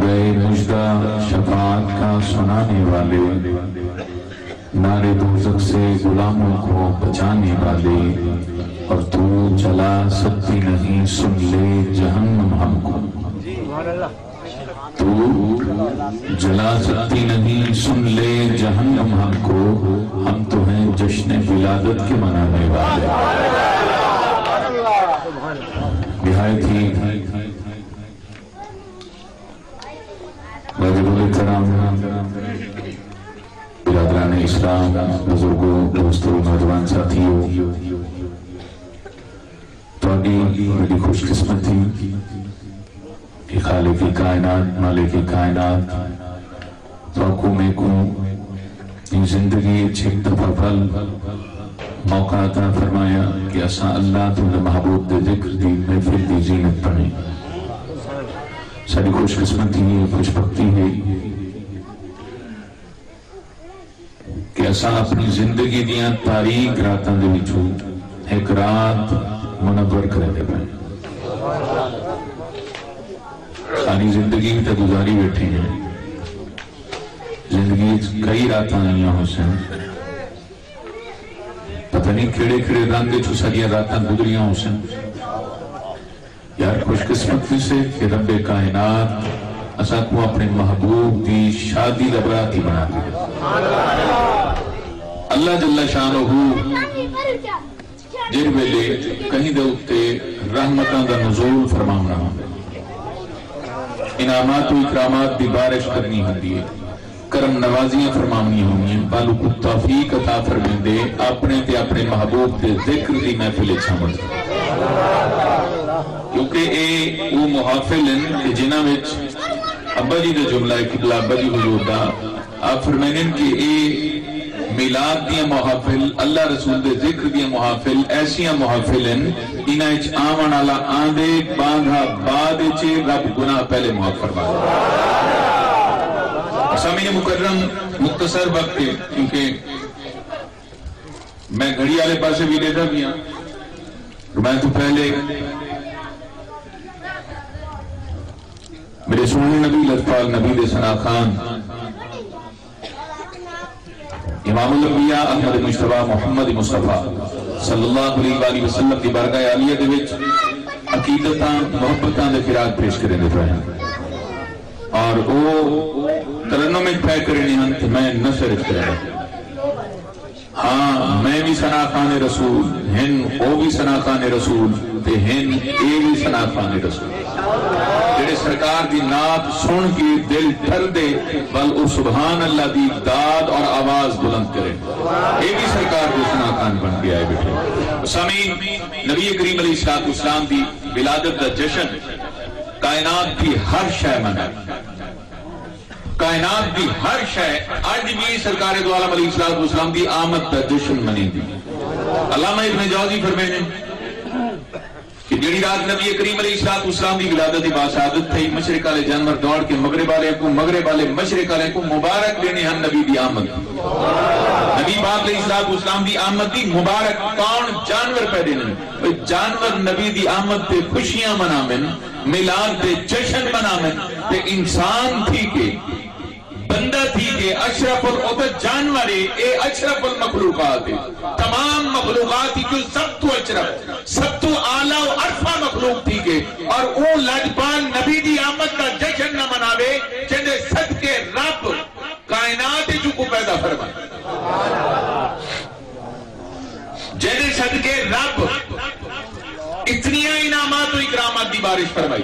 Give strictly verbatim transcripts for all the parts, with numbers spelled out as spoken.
گئے مژدہ شفاعت کا سنانے والے، نار دوزخ سے غلاموں کو بچانے والے، اور تو جلا سکتی نہیں، سن لے جہنم ہم کو۔ تو جلا سکتی نہیں، سن لے جہنم ہم کو، ہم تو ہیں جشن ولادت کے منانے والے۔ نہایت ہی واجب الاحترام برادران اسلام، بزرگوں، دوستوں، نوجوان ساتھیوں، تہاݙی وݙی خوش قسمتی کہ خالق کائنات، مالک کائنات تہاکوں میکوں ایں زندگی اچ ہک دفعہ ول موقع عطا فرمایا کہ اساں اللہ تے اوندے محبوب دے ذکر دی محفل دی زینت بݨیں۔ ساݙی خوش قسمتی ہے، خوش بختی ہے کہ اساں اپݨی زندگی دیاں تاریک راتاں دے وچوں ہک رات منور کریندے پئے ہیں۔ ساری زندگی تے گزاری بیٹھے ہیں، زندگی وچ کئی راتاں آئیاں ہوسن، پتہ نہیں کیڑے کیڑے رنگ وچ ساݙیاں راتاں گزریاں ہوسن۔ یار، خوش قسمتی سے کہ رب کائنات اساکوں اپݨے محبوب دی شادی دا براتی بݨا ݙتا۔ اللہ جل شانہ جڑ ویلے کہیں دے اتے رحمتاں دا نزول فرماوݨا ہوندے، انعامات و اکرامات دی بارش کرنی ہوندی ہے، کرم نوازیاں فرماوݨیاں ہوندیاں، ول اوکوں توفیق عطا فرمیندے اپݨے تے اپݨے محبوب دے ذکر دی محفل اچ شامل تھیوݨ۔ کیونکہ اے او محافل ہن کہ جنہاں وچ ابا جی دا جملہ ہے، قبلہ ابا جی حضور دا، آپ فرمیندن کہ اے میلاد دیاں محافل، اللہ رسول دے ذکر دیاں محافل، ایسیاں محافل ہن، انہاں اچ آوݨ والا آندے، ٻانگھا بعد اچ، رب گناہ پہلے معاف فرما ݙے۔ سامعین مکرم، مختصر وقت ہے، کیونکہ میں گھڑی والے پاسے بھی ݙیہدا پیاں، میں تو پہلے میرے سوہݨے نبی، لجپال نبی دے ثناء خوان امام الانبیاء احمد مجتبیٰ محمد مصطفیٰ صلی اللہ علیہ وآلہ وسلم دی بارگاہ عالیہ دے وچ عقیدتاں، محبتاں دے خراج پیش کریندے پئے ہن، اور او ترنم وچ پئے کرݨے ہن تے میں نثر وچ کرینداں۔ ہاں، میں وی ثناء خوان رسول، ہن او وی ثناء خوان رسول، تے ہن اے وی ثناء خوان رسول۔ جڑے سرکار دی نعت سݨ کے دل ٹھردے، ول او سبحان اللہ دی داد اور آواز بلند کرے۔ اے وی سرکار دے ثناء خوان بݨ کے آئے بیٹھے۔ سامعین، نبی کریم علیہ الصلوۃ والسلام دی ولادت دا جشن کائنات دی ہر شے منائے۔ کائنات دی ہر شے اڄ وی سرکار دو عالم علیہ الصلوۃ والسلام دی آمد دا جشن منیندی۔ علامہ ابن جوزی فرمیندن کہ جیڑھی رات نبی کریم علیہ الصلوۃ والسلام دی ولادت دی باسعادت تھئی، مشرق والے جانور دوڑ کے مغرب والے کوں، مغرب والے مشرق والے کوں مبارک ݙیندے ہن نبی دی آمد۔ نبی پاک علیہ الصلوۃ والسلام دی آمد دی مبارک کون؟ جانور پئے ݙیندن۔ جانور نبی دی آمد تے خوشیاں مناون، میلاد دے جشن مناون، تے انسان تھی کے، بندہ تھی کے، اشرف ال-، او تاں جانور ہے، اے اشرف المخلوقات ہے۔ تمام مخلوقات وچوں سب توں اشرف، سب توں اعلیٰ و ارفع مخلوق تھی کے، اور اوں لجپال نبی دی آمد دا جشن نہ مناوے، جیندے صدقے رب کائنات وچ اوکوں پیدا فرمائے، جیندے صدقے رب اتنیاں انعامات و اکرامات دی بارش فرمائی۔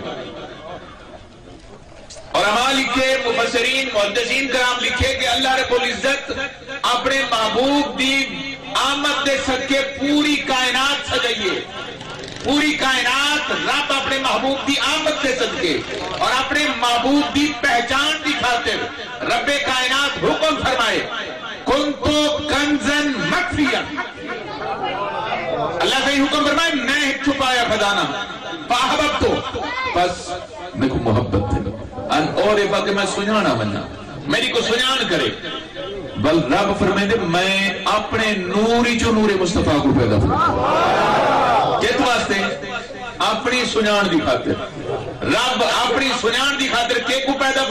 علماء لکھے، مفسرین، محدثین کرام لکھے کہ اللہ رب العزت اپݨے محبوب دی آمد دے صدقے پوری کائنات سجائی ہے۔ پوری کائنات رب اپݨے محبوب دی آمد دے صدقے اور اپݨے محبوب دی پہچان دی خاطر رب کائنات حکم فرمائے، "کنت کنزا مخفیا۔" اللہ سائیں حکم فرمائے، "میں ایک چھپایا خزانہ ہاں۔" فاحببت، بس میکوں محبت ہے۔ ان اعرف، کہ میں سنڄاݨا ونڄاں، میݙی کوئی سنڄاݨ کرے۔ ول رب فرمیندے، میں اپݨے نور وچوں نور مصطفیٰ کوں پیدا فرمایا۔ کس واسطے؟ اپݨی سنڄاݨ دی خاطر۔ رب اپݨی سنڄاݨ دی خاطر کیکوں پیدا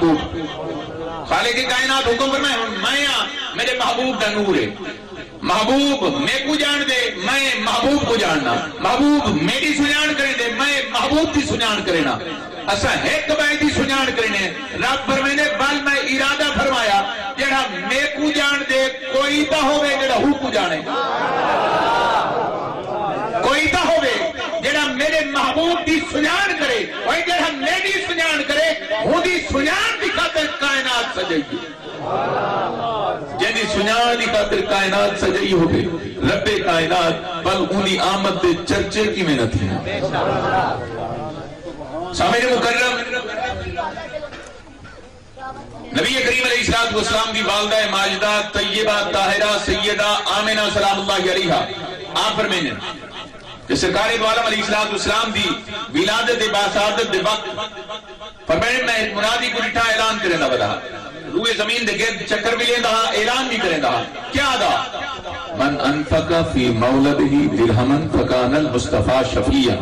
خالق کائنات حکم فرمائے، ہݨ میں آں، میݙے محبوب دا نور ہے۔ محبوب میکوں ڄاݨدے، میں محبوب کوں ڄاݨداں۔ محبوب میݙی سنڄاݨ کریندے، میں محبوب دی سنڄاݨ کرینداں۔ اساں ہک ٻئے دی سنڄاݨ کریندے ہیں۔ رب فرمیندے، ول میں ارادہ فرمایا، جیڑھا میکوں ڄاݨدے، کوئی تاں ہووے جیڑھا ہو کوں ڄاݨے۔ کوئی تاں ہووے جیڑھا میݙے محبوب دی سنڄاݨ کرے، بھئی جیڑھا میݙی سنڄاݨ کرے، اوندی سنڄاݨ دی خاطر کائنات سجائی ہے۔ جیندی سنڄاݨ دی خاطر کائنات سجائی ہووے، رب کائنات، ول اوندی آمد دے چرچے کیویں نہ تھین؟ سامعین مکرم، نبی کریم علیہ الصلوۃ والسلام دی والدہ ماجدہ طیبہ طاہرہ سیدہ آمنہ سلام اللہ علیہا آپ فرمیندن کہ سرکار دو عالم علیہ الصلوۃ والسلام دی ولادت باسعادت دے وقت فرمائے، میں ہک منادی کوں ݙٹھا، اعلان کریندا ودا ہا۔ روئے زمین دے گرد چکر وی لیندا ہا، اعلان وی کریندا ہا۔ کیا ادا؟ من انفق فی مولدہ درہما فکان المصطفی شفیعا۔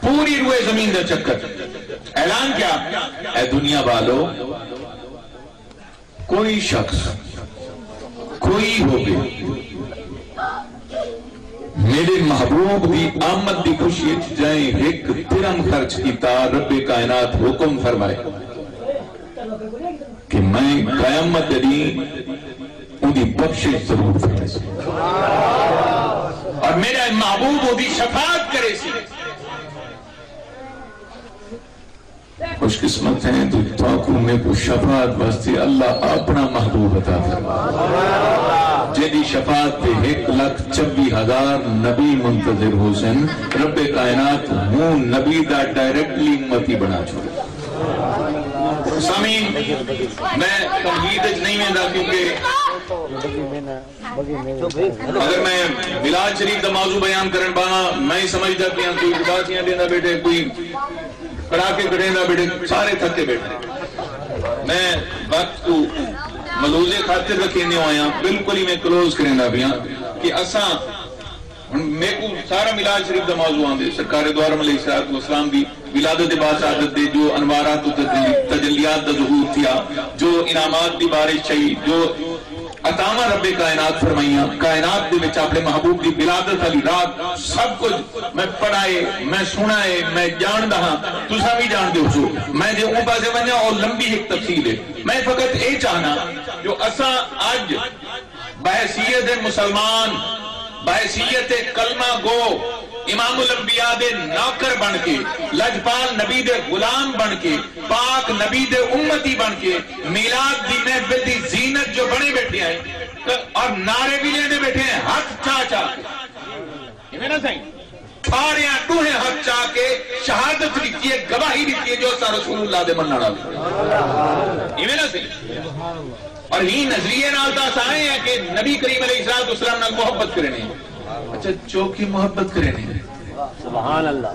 پوری روئے زمین دا چکر۔ اعلان کیا؟ اے دنیا والو، کوئی شخص، کوئی ہووے، میݙے محبوب دی آمد دی خوشی اچ جئیں ہک درہم خرچ کیتا، رب کائنات حکم فرمائے کہ میں قیامت دے ݙینہہ اوندی بخشش ضرور فرمیساں۔ اور میݙا محبوب اوندی شفاعت کریسی۔ خوش قسمت ہیں جو تہاکوں میکوں شفاعت واسطے اللہ اپݨا محبوب عطا فرمائے، جیندی شفاعت تے ہک لکھ چوی ہزار نبی منتظر ہوسن۔ رب کائنات موں نبی دا ڈائریکٹلی امتی بݨا چھوڑے۔ سامعین، میں تمہید اچ نہیں ویندا، کیونکہ اگر میں میلاد شریف دا موضوع بیان کرݨ ٻاہاں، میں سمجھدا پیاں کوئی اداسیاں ݙیندا ٻیٹھے، کوئی کڑاکے کڑیندا ٻیٹھے، سارے تھکے ٻیٹھے۔ میں وقت کوں ملحوظ خاطر رکھیندے ہوئے ہاں، بالکل ہی میں کلوز کریندا پیاں کہ اساں ہݨ میکوں سارا میلاد شریف دا موضوع آندے، سرکار دو عالم علیہ الصلوۃ والسلام دی ولادت باسعادت دے جو انوارات و تجلی-، تجلیات دا ظہور تھیا، جو انعامات دی بارش تھئی، جو عطاواں رب کائنات فرمائیاں، کائنات دے وچ اپݨے محبوب دی ولادت والی رات سب کجھ میں پڑھا ہے، میں سݨا ہے، میں ڄاݨدا ہاں، تساں وی ڄاݨدے ہوسو۔ میں جے اوں پاسے ونڄاں، او لمبی ہک تفصیل ہے۔ میں فقط اے چاہنا جو اساں اڄ بحیثیت مسلمان، بحیثیت کلمہ گو، امام الانبیاء دے نوکر بݨ کے، لجپال نبی دے غلام بݨ کے، پاک نبی دے امتی بݨ کے، میلاد دی محفل دی زینت جو بݨے ٻیٹھے ہیں اور نعرے وی لیندے ٻیٹھے ہیں، ہتھ چا چا کے۔ ایویں نا سائیں؟ ساریاں ݙوہیں ہتھ چا کے شہادت ݙتی ہے، گواہی ݙتی ہے جو اساں رسول اللہ دے منݨ والے۔ ایویں نا سائیں؟ اور ہی نظریے نال تاں اساں آئے ہیں کہ نبی کریم علیہ الصلوۃ والسلام نال محبت کرنی ہے۔ اچھا، چوکی محبت کرنی ہے۔ سبحان اللہ۔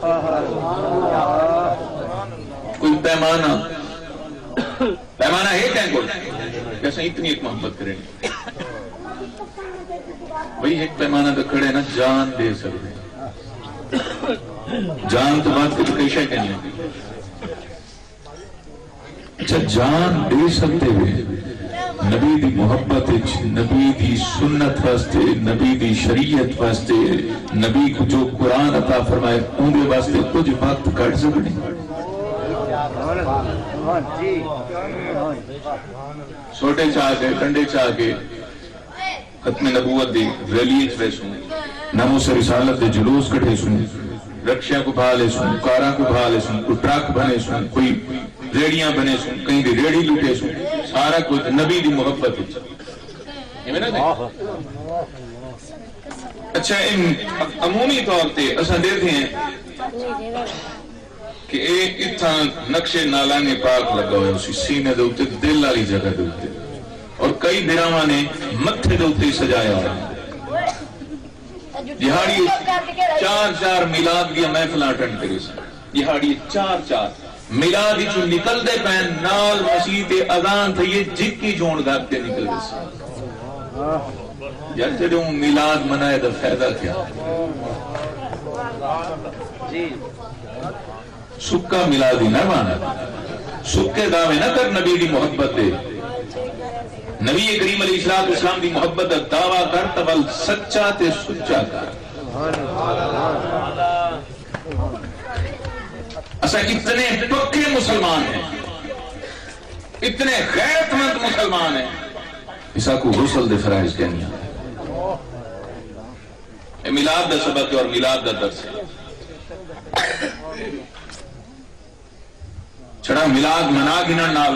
کوئی پیمانہ، پیمانہ ہے کہیں کول کہ اساں اتنی ایک محبت کرنی؟ بھئی، ہک پیمانہ تے کھڑے نا، جان ݙے سڳدے۔ جان توں ودھ کے کئی شے کائنی۔ اچھا، جان ݙے سڳدے وے نبی دی محبت اچ، نبی دی سنت واسطے، نبی دی شریعت واسطے، نبی کوں جو قرآن عطا فرمائے، اوندے واسطے کجھ وقت کڈھ سڳدے؟ سوٹے چا کے، ڈنڈے چا کے، ختم نبوت دی ریلی اچ ویسوں، ناموس رسالت دے جلوس کڈھیسوں، رکشیاں کوں بھا لیسوں، کاراں کوں بھا لیسوں، کوئی ٹرک بھنیسوں، کوئی ریڑیاں بھنیسوں، کہیں دی ریڑھی لٹیسوں، سارا کجھ نبی دی محبت اچ۔ ایویں نا سائیں؟ اچھا، اے عمومی طور تے اساں ݙیکھدے ہیں کہ اے اتھاں نقشِ نالانِ پاک لڳا ہویا ہوسی، سینے دے اتے، دل والی جگہ دے اتے، اور کئی بھراواں نے متھے دے اتے سجایا ہویا۔ ݙیہاڑی چار چار میلاد دیاں محفلاں اٹینڈ کریسن، ݙیہاڑی چار چار میلاد اچوں نکلدے پئن، نال مسیت اذان تھئی ہے، جھکی جوݨ گھر تے نکل ویسن۔ یار، جݙوں میلاد منائے دا فائدہ کیا؟ سکا میلاد ہی نہ بݨ۔ سکے دعوے نہ کر نبی دی محبت دے۔ نبی کریم علیہ الصلوۃ والسلام دی محبت دا دعویٰ کر، تاں ول سچا تے سچا کر۔ اساں اتنے پکے مسلمان ہیں، اتنے غیرت مند مسلمان ہیں، اساں کو غسل دے فرائض کہنی آ۔ اے میلاد دا سبق ہے اور میلاد دا درس ہے۔ چھڑا میلاد منا گھنݨ نال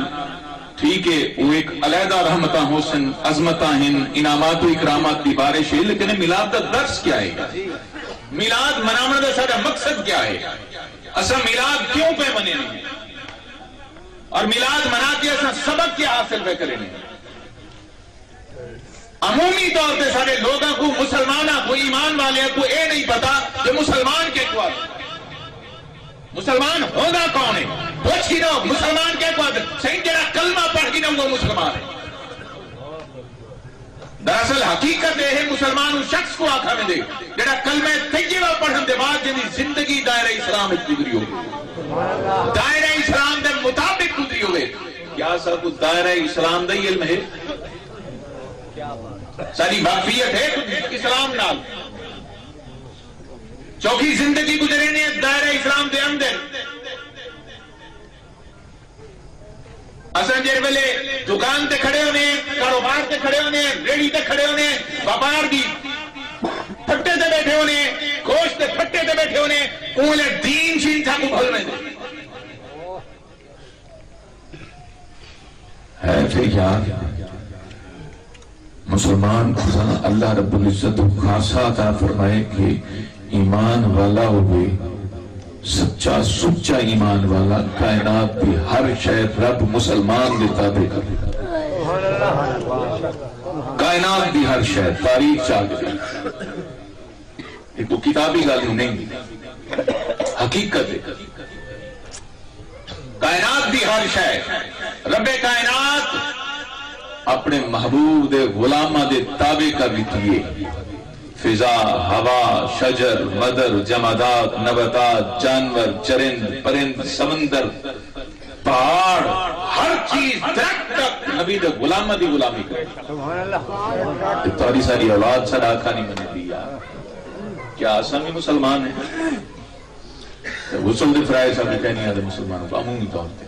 ٹھیک ہے، او ایک علیحدہ رحمتاں ہوسن، عظمتاں ہن، انعامات و اکرامات دی بارش ہے، لیکن اے میلاد دا درس کیا ہے؟ میلاد مناوݨ دا ساݙا مقصد کیا ہے؟ اساں میلاد کیوں پئے منینے؟ اور میلاد منا کے اساں سبق کیا حاصل پئے کرینے؟ عمومی طور تے سارے لوگاں کو، مسلماناں کو، ایمان والے کو اے نہیں پتا کہ مسلمان کیا کو آکھدے۔ مسلمان ہوندا کون ہے؟ پوچھ گھنو، مسلمان کیا کو آکھدے؟ سائیں، جڑا کلمہ پڑھ گھنو وہ مسلمان ہے۔ دراصل حقیقت اے ہے، مسلمان اس شخص کو آکھا ویندے جڑا کلمہ طیبہ پڑھن دے بعد جنی زندگی دائرہ اسلام وچ گزری ہوے، دائرہ اسلام دے مطابق گزری ہوے۔ کیا سب کو دائرہ اسلام دا ہی علم ہے؟ ساری واقفیت ہے کچھ اسلام نال؟ چوکھی زندگی گزرینے دائرہ اسلام دے اندر۔ اساں جڑے ویلے دکان تے کھڑے ہونے، کاروبار تے کھڑے ہونے، ریڑھی تے کھڑے ہونے، وپار دی پھٹے تے بیٹھے ہونے، گوشت دے پھٹے تے بیٹھے ہونے، اوں ویلے دین شین ساکوں بھل ویندے۔ ہے تے یار، مسلمان کوں اللہ رب العزت خاصہ عطا فرمائے کہ ایمان والا ہوئے، سچا سچا ایمان والا، کائنات دی ہر شے رب مسلمان دے تابع کر۔ کائنات دی ہر شے تاریخ چا کے ایک وہ کتابی گل ہی نہیں، حقیقت ہے۔ کائنات دی ہر شے رب کائنات اپنے محبوب دے غلاماں دے تابع کر دتی ہے۔ فضا، ہوا، شجر، مدر، جمادات، نباتات، جانور، چرند، پرند، سمندر، پہاڑ، ہر چیز، درخت تک نبی دے غلاماں دی غلامی کرے۔ تے تہاݙی ساری اولاد ساݙا آکھا نہیں منیندی یار۔ کیا اساں بھی مسلمان ہیں؟ تے غسل دے فرائض ساکوں کہنی آ تے مسلمانوں کو عمومی طور تے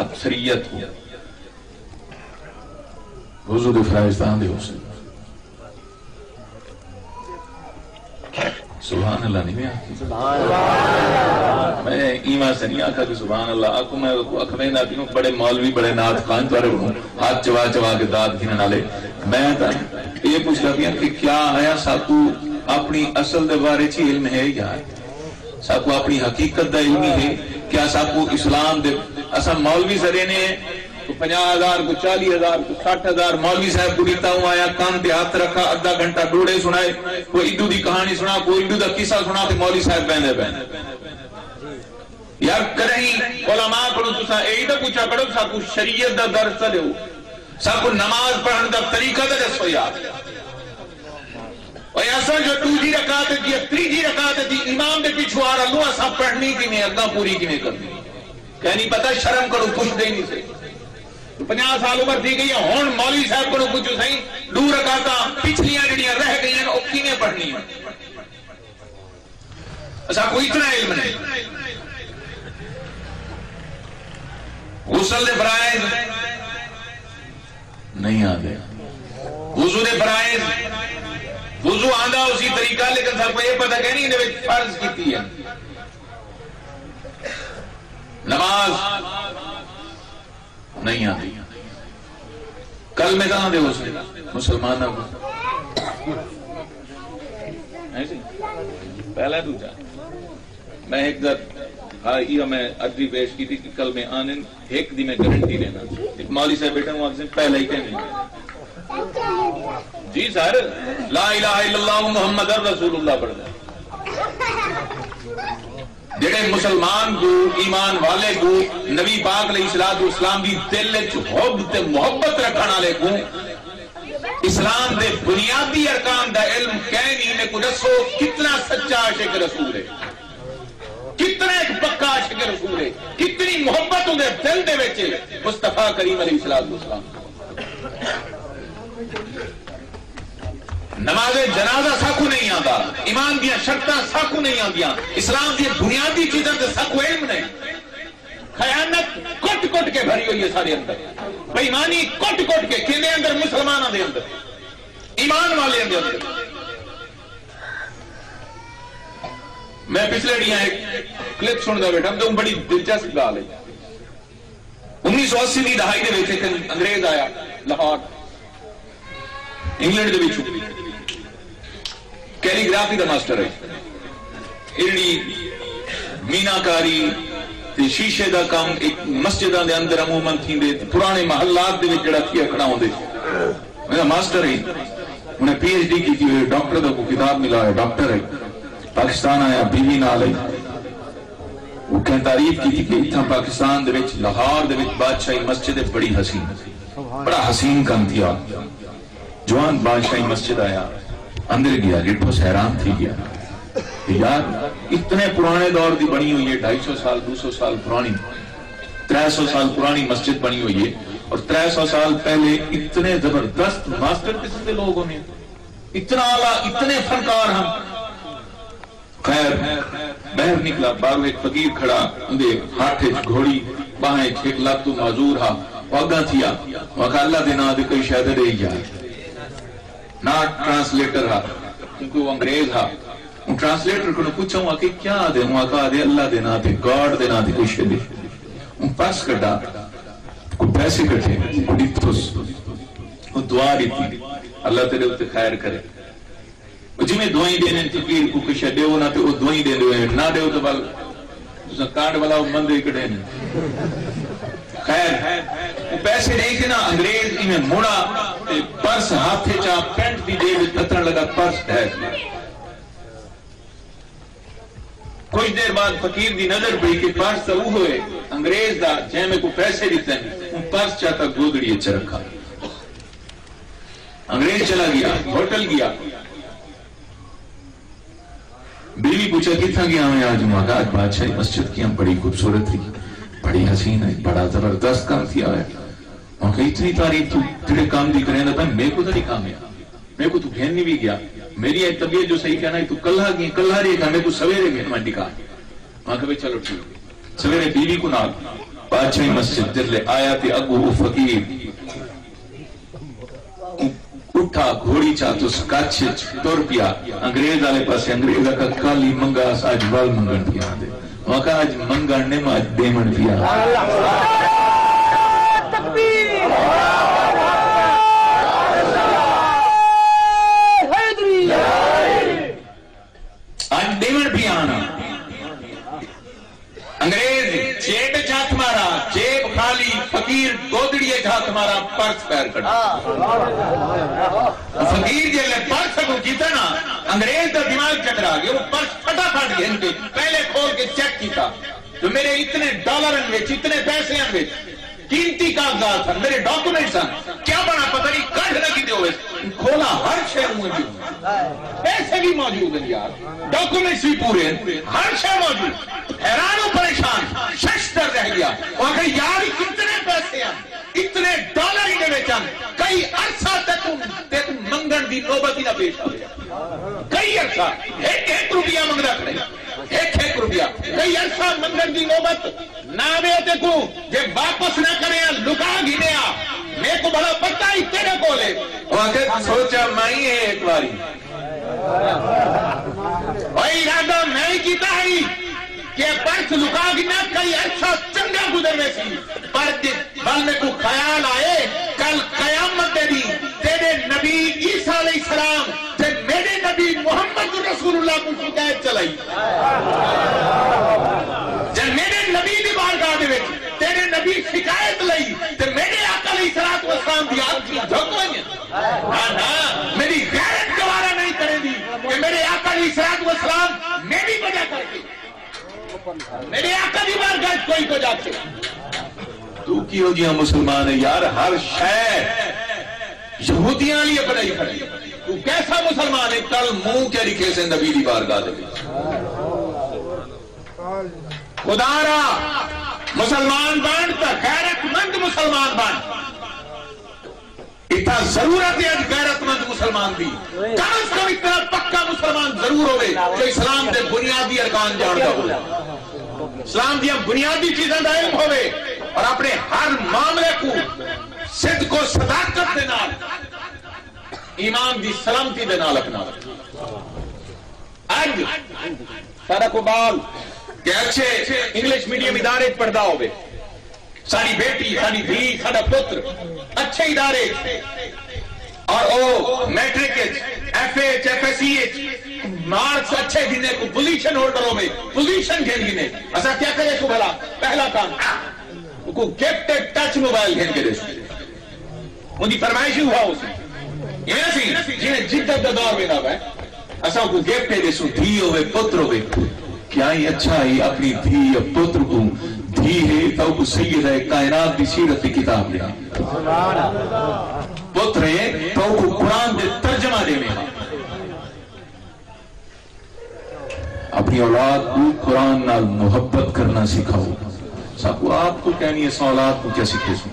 اکثریت کو وضو دے فرائض تاں آندے ہوسن۔ سبحان اللہ نہیں میں آکھی۔ میں ایں واسطے نہیں آکھا کہ سبحان اللہ آکھو، میں آکھو، آکھو میں نہ پیوں، بڑے مولوی، بڑے نعت خوان تہاݙے کولوں ہتھ چوا چوا کے داد گھنݨ والے۔ میں تاں اے پچھدا پیاں کہ کیا آیا ساکوں اپݨی اصل دے بارے چ علم ہے یار؟ ساکوں اپݨی حقیقت دا علم ہی ہے؟ کیا ساکوں اسلام دے، اساں مولوی سݙینے ہیں، کوئی پنجاہ ہزار، کوئی چالیہہ ہزار، کوئی سٹھ ہزار مولوی صاحب کوں ݙتا، اوں آیا کن تے ہتھ رکھا، ادھا گھنٹہ ݙوہڑے سݨائے، کوئی ایݙو دی کہاݨی سݨا، کوئی ایݙو دا قصہ سݨا تے مولوی صاحب ٻہندے پئے۔ یار کݙاہیں علماء کولوں تساں اے ہی تاں پچھا کرو، ساکوں شریعت دا درس تاں ݙیو، ساکوں نماز پڑھݨ دا طریقہ تاں ݙسو یار۔ اوئے اساں جو ݙوجھی رکعت دی، تریجھی رکعت دی امام دے پچھوں آ رلوں، اساں پڑھݨی کیویں، اڳاں پوری کیویں کرݨی؟ کہیں نہیں پتہ، شرم کرو، پچھدے ہی نہیں سے۔ پنجاہ سال عمر تھی ڳئی ہے، ہݨ مولوی صاحب کولوں پچھو سائیں، ݙو رکعتاں پچھلیاں جڑیاں رہ ڳئیاں، او کیویں پڑھݨی ہے؟ اساکوں اتنا علم نہیں۔ غسل دے فرائض نہیں آندے۔ وضو دے فرائض، وضو آندا اسی طریقہ، لیکن ساکوں یہ پتہ کہ نہیں، اندے وچ فرض کیتی ہے۔ نماز نہیں آندی۔ کلمے تاں آندے ہوسن مسلماناں کوں۔ ہیں جی؟ پہلا دوجا۔ میں ایک در، ہاں، یہ میں عرضی پیش کی تھی کہ کلمے آنن، ایک دی میں گارنٹی دینا۔ ایک مولوی صاحب بیٹھے ہوں، آپ سے پہلے ہی کہنے۔ جی سر، لا الہ الا اللہ محمد رسول اللہ پڑھنا۔ جڑے مسلمان کو، ایمان والے کو، نبی پاک علیہ الصلوۃ والسلام دی دل وچ حب تے محبت رکھن والے کو، اسلام دے بنیادی ارکان دا علم کہیں نہیں، میکوں ݙسو کتنا سچا عاشق رسول ہے، کتنا ایک پکا عاشق رسول ہے، کتنی محبت اندے دل دے وچ مصطفیٰ کریم علیہ الصلوۃ والسلام۔ نماز جنازہ ساکوں نہیں آندا، ایمان دیاں شرطاں ساکوں نہیں آندیاں، اسلام دی بنیادی چیزاں تے ساکوں علم نہیں۔ خیانت کٹ کٹ کے بھری ہوئی ہے سارے اندر، بےایمانی کٹ کٹ کے، کیندے اندر؟ مسلماناں دے اندر، ایمان والے دے اندر۔ میں پچھلے ڈیاں ایک کلپ سندا بیٹھا تو بڑی دلچسپ گال ہے۔ انیس سو اسی دی دہائی دے وچ ایک انگریز آیا لاہور، انگلینڈ دے وچوں، کیلیگرافی دا ماسٹر ہے۔ ایڑی مینا کاری تے شیشے دا کم ایک مسجداں دے اندر عموماً تھیندے، پرانے محلات دے وچ جڑا تھیا کھڑا ہوندے۔ میرا ماسٹر ہے، انہیں پی ایچ ڈی کیتی ہوئی، ڈاکٹر دا کوئی کتاب ملا ہے، ڈاکٹر ہے، پاکستان آیا، بیوی نال ہے۔ وہ کہیں تعریف کیتی کہ اتھاں پاکستان دے وچ لاہور دے وچ بادشاہی مسجد ہے، بڑی حسین، بڑا حسین کم تھیا۔ جوان بادشاہی مسجد آیا، اندر گیا، ڈٹھوس، حیران تھی گیا کہ یار، اتنے پرانے دور دی بنی ہوئی ہے، ڈھائی سو سال، دو سو سال پرانی، ترے سو سال پرانی مسجد بنی ہوئی ہے، اور ترے سو سال پہلے اتنے زبردست ماسٹر قسم دے لوگ ہونے، اتنا اعلیٰ، اتنے فنکار ہن۔ خیر، باہر نکلا، باہروں ایک فقیر کھڑا، اوندے ہتھ اچ گھوڑی، باہیں اچ ہک لت توں معذور ہا۔ او اگاں تھیا، او آکھا، "اللہ دے ناں تے کوئی شے تے ݙے یار۔" نہ ٹرانسلیٹر ہا، کیونکہ او انگریز ہا۔ اوں ٹرانسلیٹر کنوں پچھا، اوں آکھیا، "کیا آہدے؟" اوں آکھا، "آہدے اللہ دے ناں تے، گاڈ دے ناں تے کوئی شے ݙے۔" اوں پرس کڈھا، کوئی پیسے کڈھے، او ݙتھس۔ او دعا ݙتی، "اللہ تیݙے اتے خیر کرے۔" او جیویں دعائیں ݙیندے ہن، فقیر کوں کجھ شے ݙیو نہ تے او دعائیں ݙیندے ہوئے، نہ ݙیو تے ول تساں کارڈ والا او مندے کڈھے نے۔ خیر، او پیسے ݙے کے نا انگریز ایویں مڑا تے پرس ہتھ اچ آ، پینٹ دی جیب اچ ڈھتݨ لگا، پرس ڈھہہ گیا۔ کجھ دیر بعد فقیر دی نظر پئی کہ پرس تاں اوہو ہے انگریز دا، جیں میکوں پیسے ݙتے ہن، اوں پرس چا تاں گودڑی اچ رکھا۔ انگریز چلا گیا، ہوٹل گیا۔ بیوی پچھا، "کتھاں گیا ہوئیں آج؟" اوں آکھا، "آج بادشاہی مسجد گیا، بڑی خوبصورت تھی، بڑی حسین ہے، بڑا زبردست کم تھیا ہویا۔" اوں آکھا، "اتنی تعریف توں تیݙے کم دی کریندا پئیں، میکوں تاں نہیں کم ہے، میکوں توں گھن نہیں وی گیا، میری اڄ طبیعت جو صحیح کائنا، توں کلہا گئیں، کلہا ݙیکھا، میکوں سویرے گھن ونڄ ݙکھا۔" اوں آکھا، "بھئی چلو ٹھیک ہے۔" سویرے بیوی کوں نال بادشاہی مسجد دے لے آیا تے اڳوں او فقیر اٹھا، گھوڑی چا تس، کچھ اچ ٹر پیا۔ انگریز آلے پاسے، انگریز آکھا، "کالی منگا اس، اج ول منگن پیا آندے۔" آکھا، "اج منگن نے، میں اج ڈیون پیا۔" تکبیر! حیدری! اج ڈیون پیا آنا۔ انگریز جیب اچ ہتھ مارا، جیب خالی، فقیر گودڑی اچ ہتھ مارا، پرس ٻاہر کڈھا۔ فقیر جیلے پرس اڳوں کیتا نا، انگریز دا دماغ چکرا گیا، وہ پرس فٹافٹ گھن کے پہلے کھول کے چیک کیتا جو میرے اتنے ڈالرن وچ، اتنے پیسیاں وچ قیمتی کاغذات ہن، میرے ڈاکومنٹس ہن، کیا بنا پتہ نہیں، کڈھ نہ کیتے ہوئے۔ کھولا، ہر شے اونویں دی اونویں۔ پیسے بھی موجود ہیں یار، ڈاکومنٹس بھی پورے ہیں، ہر شے موجود۔ حیران و پریشان، ششدر رہ گیا۔ وہ آکھے، "یار، اتنے پیسے ہیں، اتنے ڈالر دے وچ ہیں، کئی عرصہ تیکوں، تیکوں منگن دی نوبت ہی نہ پیش آوے۔ کئی عرصہ، ہک ہک روپیہ منگدا کھڑے، ہک ہک روپیہ، کئی عرصہ منگن دی نوبت نہ آوے تیکوں، جے واپس نہ کرے، لکا گھنے آ، میکوں بھلا پتہ ہی تیرے کول ہے۔" وہ آکھے، "سوچا میں ہی ہے ایک واری۔" او ارادہ میں ہی کیتا ہے کہ پرس لکا گھنا، کئی عرصہ چنگا گزر ویسی، پر جے ول میکوں خیال آئے، کل قیامت دے ݙینہہ تیݙے نبی عیسیٰ علیہ السلام تے میݙے نبی محمد رسول اللہ کوں شکایت چلائی۔ جے میݙے نبی دی بارگاہ دے وچ تیݙے نبی شکایت لئی تے میݙے آقا علیہ الصلوۃ والسلام دی اکھیں جھک ونڄن۔ نہ، نہ، میری غیرت گوارا نہیں کریندی کہ میرے آقا علیہ الصلوۃ والسلام میری وجہ کر کے، میرے آقا دی بارگاہ وچ کوئی کجھ آکھے۔ تو کیہو جیہاں مسلمان ہے یار، ہر شے یہودیاں والی اپنائی کھڑے۔ تو کیسا مسلمان ہے، کل منہ کیا لکھے سے نبی دی بارگاہ دے وچ؟ خدا را، مسلمان بݨ تاں غیرت مند مسلمان بݨ۔ اتھاں ضرورت ہے اڄ غیرت مند مسلمان دی۔ کم از کم اتنا پکا مسلمان ضرور ہووے جو اسلام دے بنیادی ارکان ڄاݨدا ہووے، اسلام دیاں بنیادی چیزاں دا علم ہووے، اور اپݨے ہر معاملے کوں صدق و صداقت دے نال، ایمان دی سلامتی دے نال اپݨا۔ اڄ ساݙا کو ٻال کہ اچھے انگلش میڈیم ادارے وچ پڑھدا ہووے، ساݙی بیٹی، ساݙی دھی، ساݙا پتر اچھے ادارے وچ، اور او میٹرک وچ، ایف اے وچ، ایف ایس سی وچ مارکس اچھے گھنے، کوئی پوزیشن ہولڈر ہووے، پوزیشن گھن گھنے، اساں کیا کریسوں بھلا؟ پہلا کام، اوکوں گفٹ ٹچ موبائل گھن کے ݙیسوں۔ اوندی فرمائش ہی اوہا ہوسی۔ ایویں سی جیویں جدت دا دور ویندا پئے۔ اساں اوکوں گفٹ ݙیسوں، دھی ہووے، پتر ہووے۔ کیا ہی اچھا ہی اپݨی دھی یا پتر کوں، دھی ہے تاں اوکوں سیدہ کائنات دی سیرت دی کتاب ݙیویں۔ پتر ہے تاں اوکوں قرآن دے ترجمہ ݙیویں۔ اپݨی اولاد کوں قرآن نال محبت کرݨا سکھاؤ۔ ساکوں آپ کوں کائنی، اساں اولاد کوں کیا سکھیسوں؟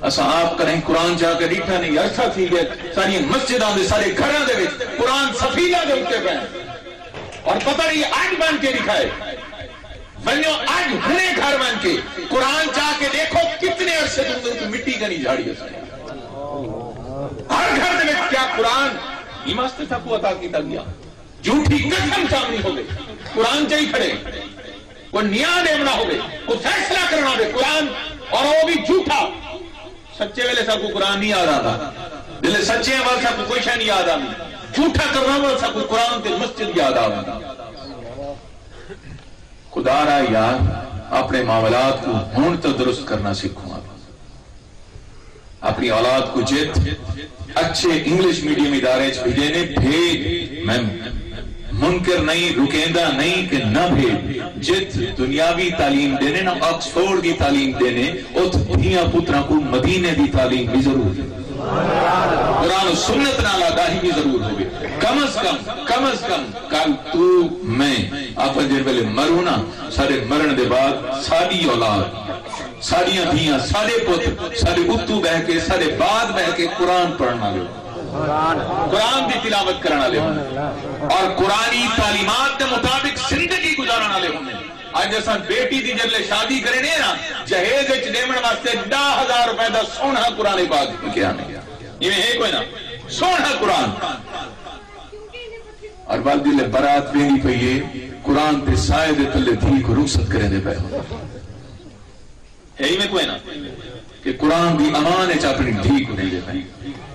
اساں آپ کݙاہیں قرآن چا کے ݙٹھا نہیں، عرصہ تھی ڳئے، ساݙیاں مسجداں دے، ساݙے گھراں دے وچ قرآن سفینہ دے اتے پئے، اور پتہ نہیں اڄ بݨ کے ݙکھائے۔ ونڄو اڄ ہݨے گھر ونڄ کے قرآن چا کے ݙیکھو، کتنے عرصے توں اندر مٹی کائنی جھاڑی اساں۔ ہر گھر دے وچ کیا قرآن ایں واسطے ساکوں عطا کیتا ڳیا؟ جھوٹی قسم چاوݨی ہووے، قرآن چائی کھڑے۔ کوئی نیاں ݙیوݨا ہووے، کوئی فیصلہ کرݨا ہووے، قرآن، اور او وی جھوٹا۔ سچے ویلے ساکوں قرآن نہیں یاد آندا، جیلے سچے ہاں ول ساکوں کوئی شے نہیں یاد آندی، جھوٹا کرݨا ول ساکوں قرآن تے مسجد یاد آوندی۔ خدا را یار، اپݨے معاملات کوں ہݨ تاں درست کرݨا سکھو۔ اپݨی اولاد کوں جتھ اچھے انگلش میڈیم ادارے اچ بھیجینے، بھیج۔ میں منکر نہیں، رکیندا نہیں کہ نہ بھیج۔ جتھ دنیاوی تعلیم ݙینے نہ، آکسفورڈ دی تعلیم ݙینے، اتھ دھیاں پتراں کوں مدینے دی تعلیم وی ضرور ہے۔ قرآن و سنت نال آگاہی وی ضرور ہووے۔ کم از کم، کم از کم کل توں میں، آپاں جیں ویلے مروں نا، ساݙے مرݨ دے بعد ساݙی اولاد، ساݙیاں دھیاں، ساݙے پتر ساݙے اتوں ٻہہ کے، ساݙے بعد ٻہہ کے قرآن پڑھݨ والے ہون، قرآن دی تلاوت کرݨ والے ہون، اور قرآنی تعلیمات دے مطابق زندگی گزارݨ والے ہون۔ اڄ اساں بیٹی دی جیلے شادی کرینے نا، جہیز وچ ݙیوݨ واسطے ݙاہ ہزار روپے دا سوہݨا قرآن پاک لکھیا نے۔ ایویں ہے کوئی نہ؟ سوہݨا قرآن۔ اور ول جیلے برات ویندی پئی ہے، قرآن دے سائے دے تلے دھی کوں رخصت کریندے پئے ہو۔ ہے ایویں کوئی نہ کہ قرآن دی امان اچ اپݨی دھی کوں ݙیندے پئے۔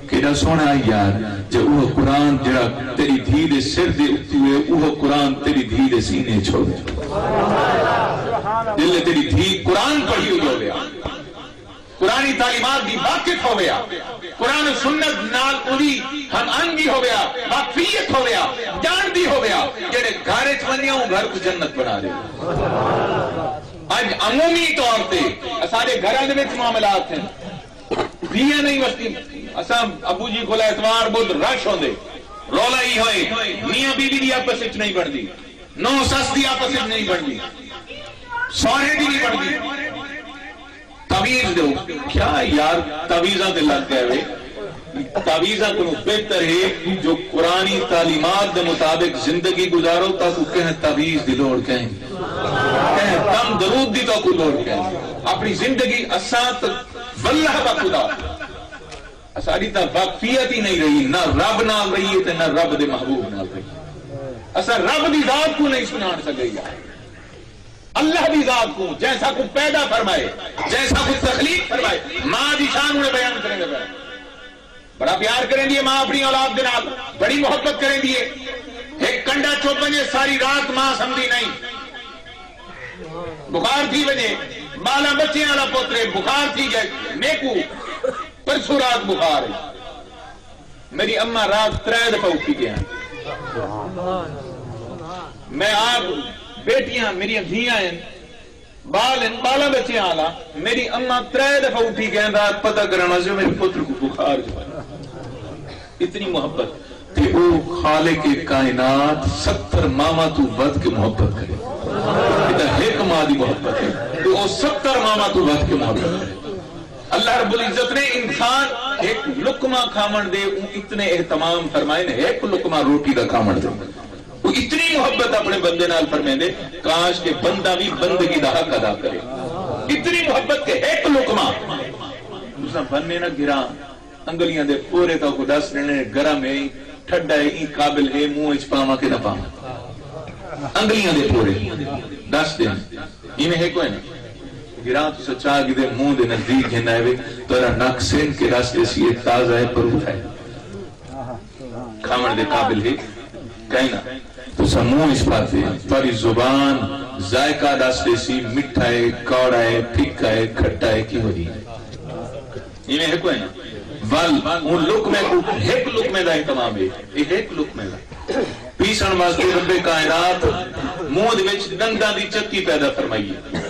کیݙا سوہݨا ہے یار، جے اوہ قرآن جیڑھا تیݙی دھی دے سر دے اتوں ہے، اوہ قرآن تیݙی دھی دے سینے اچ ہووے۔ جیلے تیݙی دھی قرآن پڑھی ہوئی ہووے، قرآنی تعلیمات دی واقف ہووے، قرآن و سنت نال اوندی ہم آہنگی ہووے، واقفیت ہووے، ڄاݨدی ہووے، جیڑھے گھر اچ ونڄے اوں گھر کوں جنت بݨا ݙے۔ اڄ عمومی طور تے اساݙے گھراں دے وچ معاملات ہن، دھیاں نہیں وسدی۔ اساں ابو جی کول اتوار ٻدھ رش ہوندے، رولا ای ہوئے، میاں بیوی دی آپس وچ نہیں بݨدی، نو سس دی آپس وچ نہیں بݨدی، سوہرے دی نہیں بݨدی۔ تعویذ ݙیو۔ کیا یار، تعویذاں تے لڳ ڳئے وے۔ تعویذاں کنوں بہتر ہے جو قرآنی تعلیمات دے مطابق زندگی گزارو، تاکوں کہیں تعویذ دی لوڑ کہیں، کہیں دم درود دی تاکوں لوڑ کہیں۔ اپݨی زندگی اساں تے واللہ بخدا، اساݙی تاں واقفیت ہی نہیں رہی، نہ رب نال رہی ہے تے نہ رب دے محبوب نال رہی۔ اساں رب دی ذات کوں نہیں سنڄاݨ سڳے یار۔ اللہ دی ذات کوں، جیں ساکوں پیدا فرمائے، جیں ساکوں تخلیق فرمائے، ماں دی شان انہیں بیان کریندے پئے۔ بڑا پیار کریندی ہے ماں اپݨی اولاد دے نال، بڑی محبت کریندی ہے۔ ہک کنڈا چپ ونڄے، ساری رات ماں سمدی نہیں۔ بخار تھی ونڄے، ٻالاں ٻچیاں والا پتر ہے، بخار تھی ڳئے، میکوں پرسوں رات بخار ہے۔ میݙی اماں رات ترے دفعہ اٹھی ڳئے ہن۔ میں آپ، بیٹیاں میݙیاں دھیاں ہن، ٻال ہن، ٻالاں ٻچیاں آلا، میݙی اماں ترے دفعہ اٹھی ڳئے ہن رات پتہ کرݨ واسطے میݙے پتر کوں بخار جو ہے۔ اتنی محبت۔ تے او خالق کائنات ستر ماواں توں ودھ کے محبت کرے۔ اے تاں ہک دی محبت ہے، تے او ستر ماواں توں ودھ کے محبت ہے۔ اللہ رب العزت نے انسان ہک لقمہ کھاوݨ دے اوں اتنے اہتمام فرمائے نے، ہک لقمہ روٹی دا کھاوݨ دے۔ او اتنی محبت اپݨے بندے نال فرمیندے، کاش کہ بندہ وی بندگی دا حق ادا کرے۔ اتنی محبت کہ ہک لقمہ۔ تساں بھنے نہ گراں، انگلیاں دے پورے تاں کو ݙس ݙینے، گرم ہے، ٹھڈا ہے، ایں قابل ہے، منہ اچ پاواں کہ نہ پاواں؟ انگلیاں دے پورے ݙس ݙینے۔ ایویں ہے کوئی نہ۔ گراں تساں چاہ گھدے منہ دے نزدیک گھن آئے وے، تہاݙا نک سن کے ݙس ݙیسی، اے تازہ ہے، پروٹھا ہے، کھاوݨ دے قابل ہے کائنا۔ تساں منہ اچ پاتے، تہاݙی زبان ذائقہ ݙس ݙیسی، مٹھا ہے، کاڑا ہے، پھکا ہے، کھٹا ہے، کیہو جی۔ ایویں ہے کوئی نہ۔ ول اوں لقمے کوں، ہک لقمے دا اہتمام ہے، اے ہک لقمے دا۔ پیسݨ واسطے رب کائنات منہ دے وچ ݙنداں دی چکی پیدا فرمائی ہے۔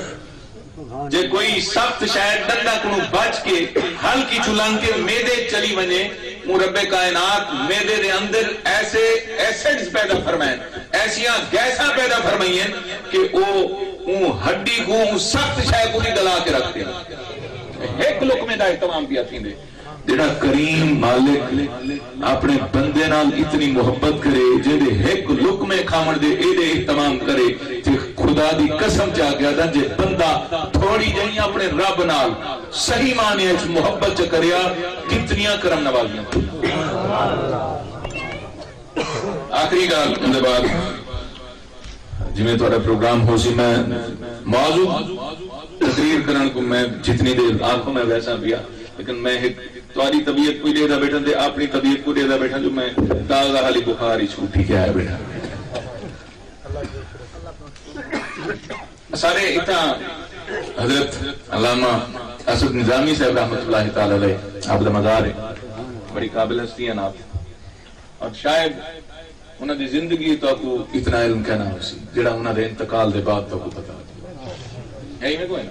جے کوئی سخت شے ݙنداں کنوں بچ کے ہلکی چلنگ کے معدے چلی ونڄے، اوں رب کائنات معدے دے اندر ایسے ایسڈز پیدا فرمائن، ایسیاں گیساں پیدا فرمائین کہ او اوں ہڈی کوں، اوں سخت شے کوں وی گلا کے رکھ ݙین۔ ہک لقمے دا اہتمام پیا تھیندے۔ جیڑھا کریم مالک اپݨے بندے نال اتنی محبت کرے، جیندے ہک لقمے کھاوݨ دے ایݙے اہتمام کرے، تے خدا دی قسم چا کے آہداں، جے بندہ تھوڑی جئیں اپݨے رب نال صحیح معنی اچ محبت چ کریا، کتنیاں کرم نوازیاں۔ آخری ڳالھ، اوندے بعد جیویں تہاݙا پروگرام ہوسی، میں موضوع تقریر کرݨ کوں میں جتنی دیر آکھو میں ویساں پیا، لیکن میں ہک تہاݙی طبیعت کوں ݙیہدا ٻیٹھاں تے اپݨی طبیعت کوں ݙیہدا ٻیٹھاں جو میں تازہ حالی بخار اچ اٹھی کے آیا ٻیٹھاں۔ سارے اتھاں حضرت علامہ اسد نظامی صاحب رحمۃ اللہ تعالی علیہ، آپ دا مزار ہے، بڑی قابل ہستی ہیں آپ، اور شاید انہاں دی زندگی تہاکوں اتنا علم کائنا ہوسی جیڑھا انہاں دے انتقال دے بعد تہاکوں پتہ لڳے۔ ہے ایویں کوئی نہ؟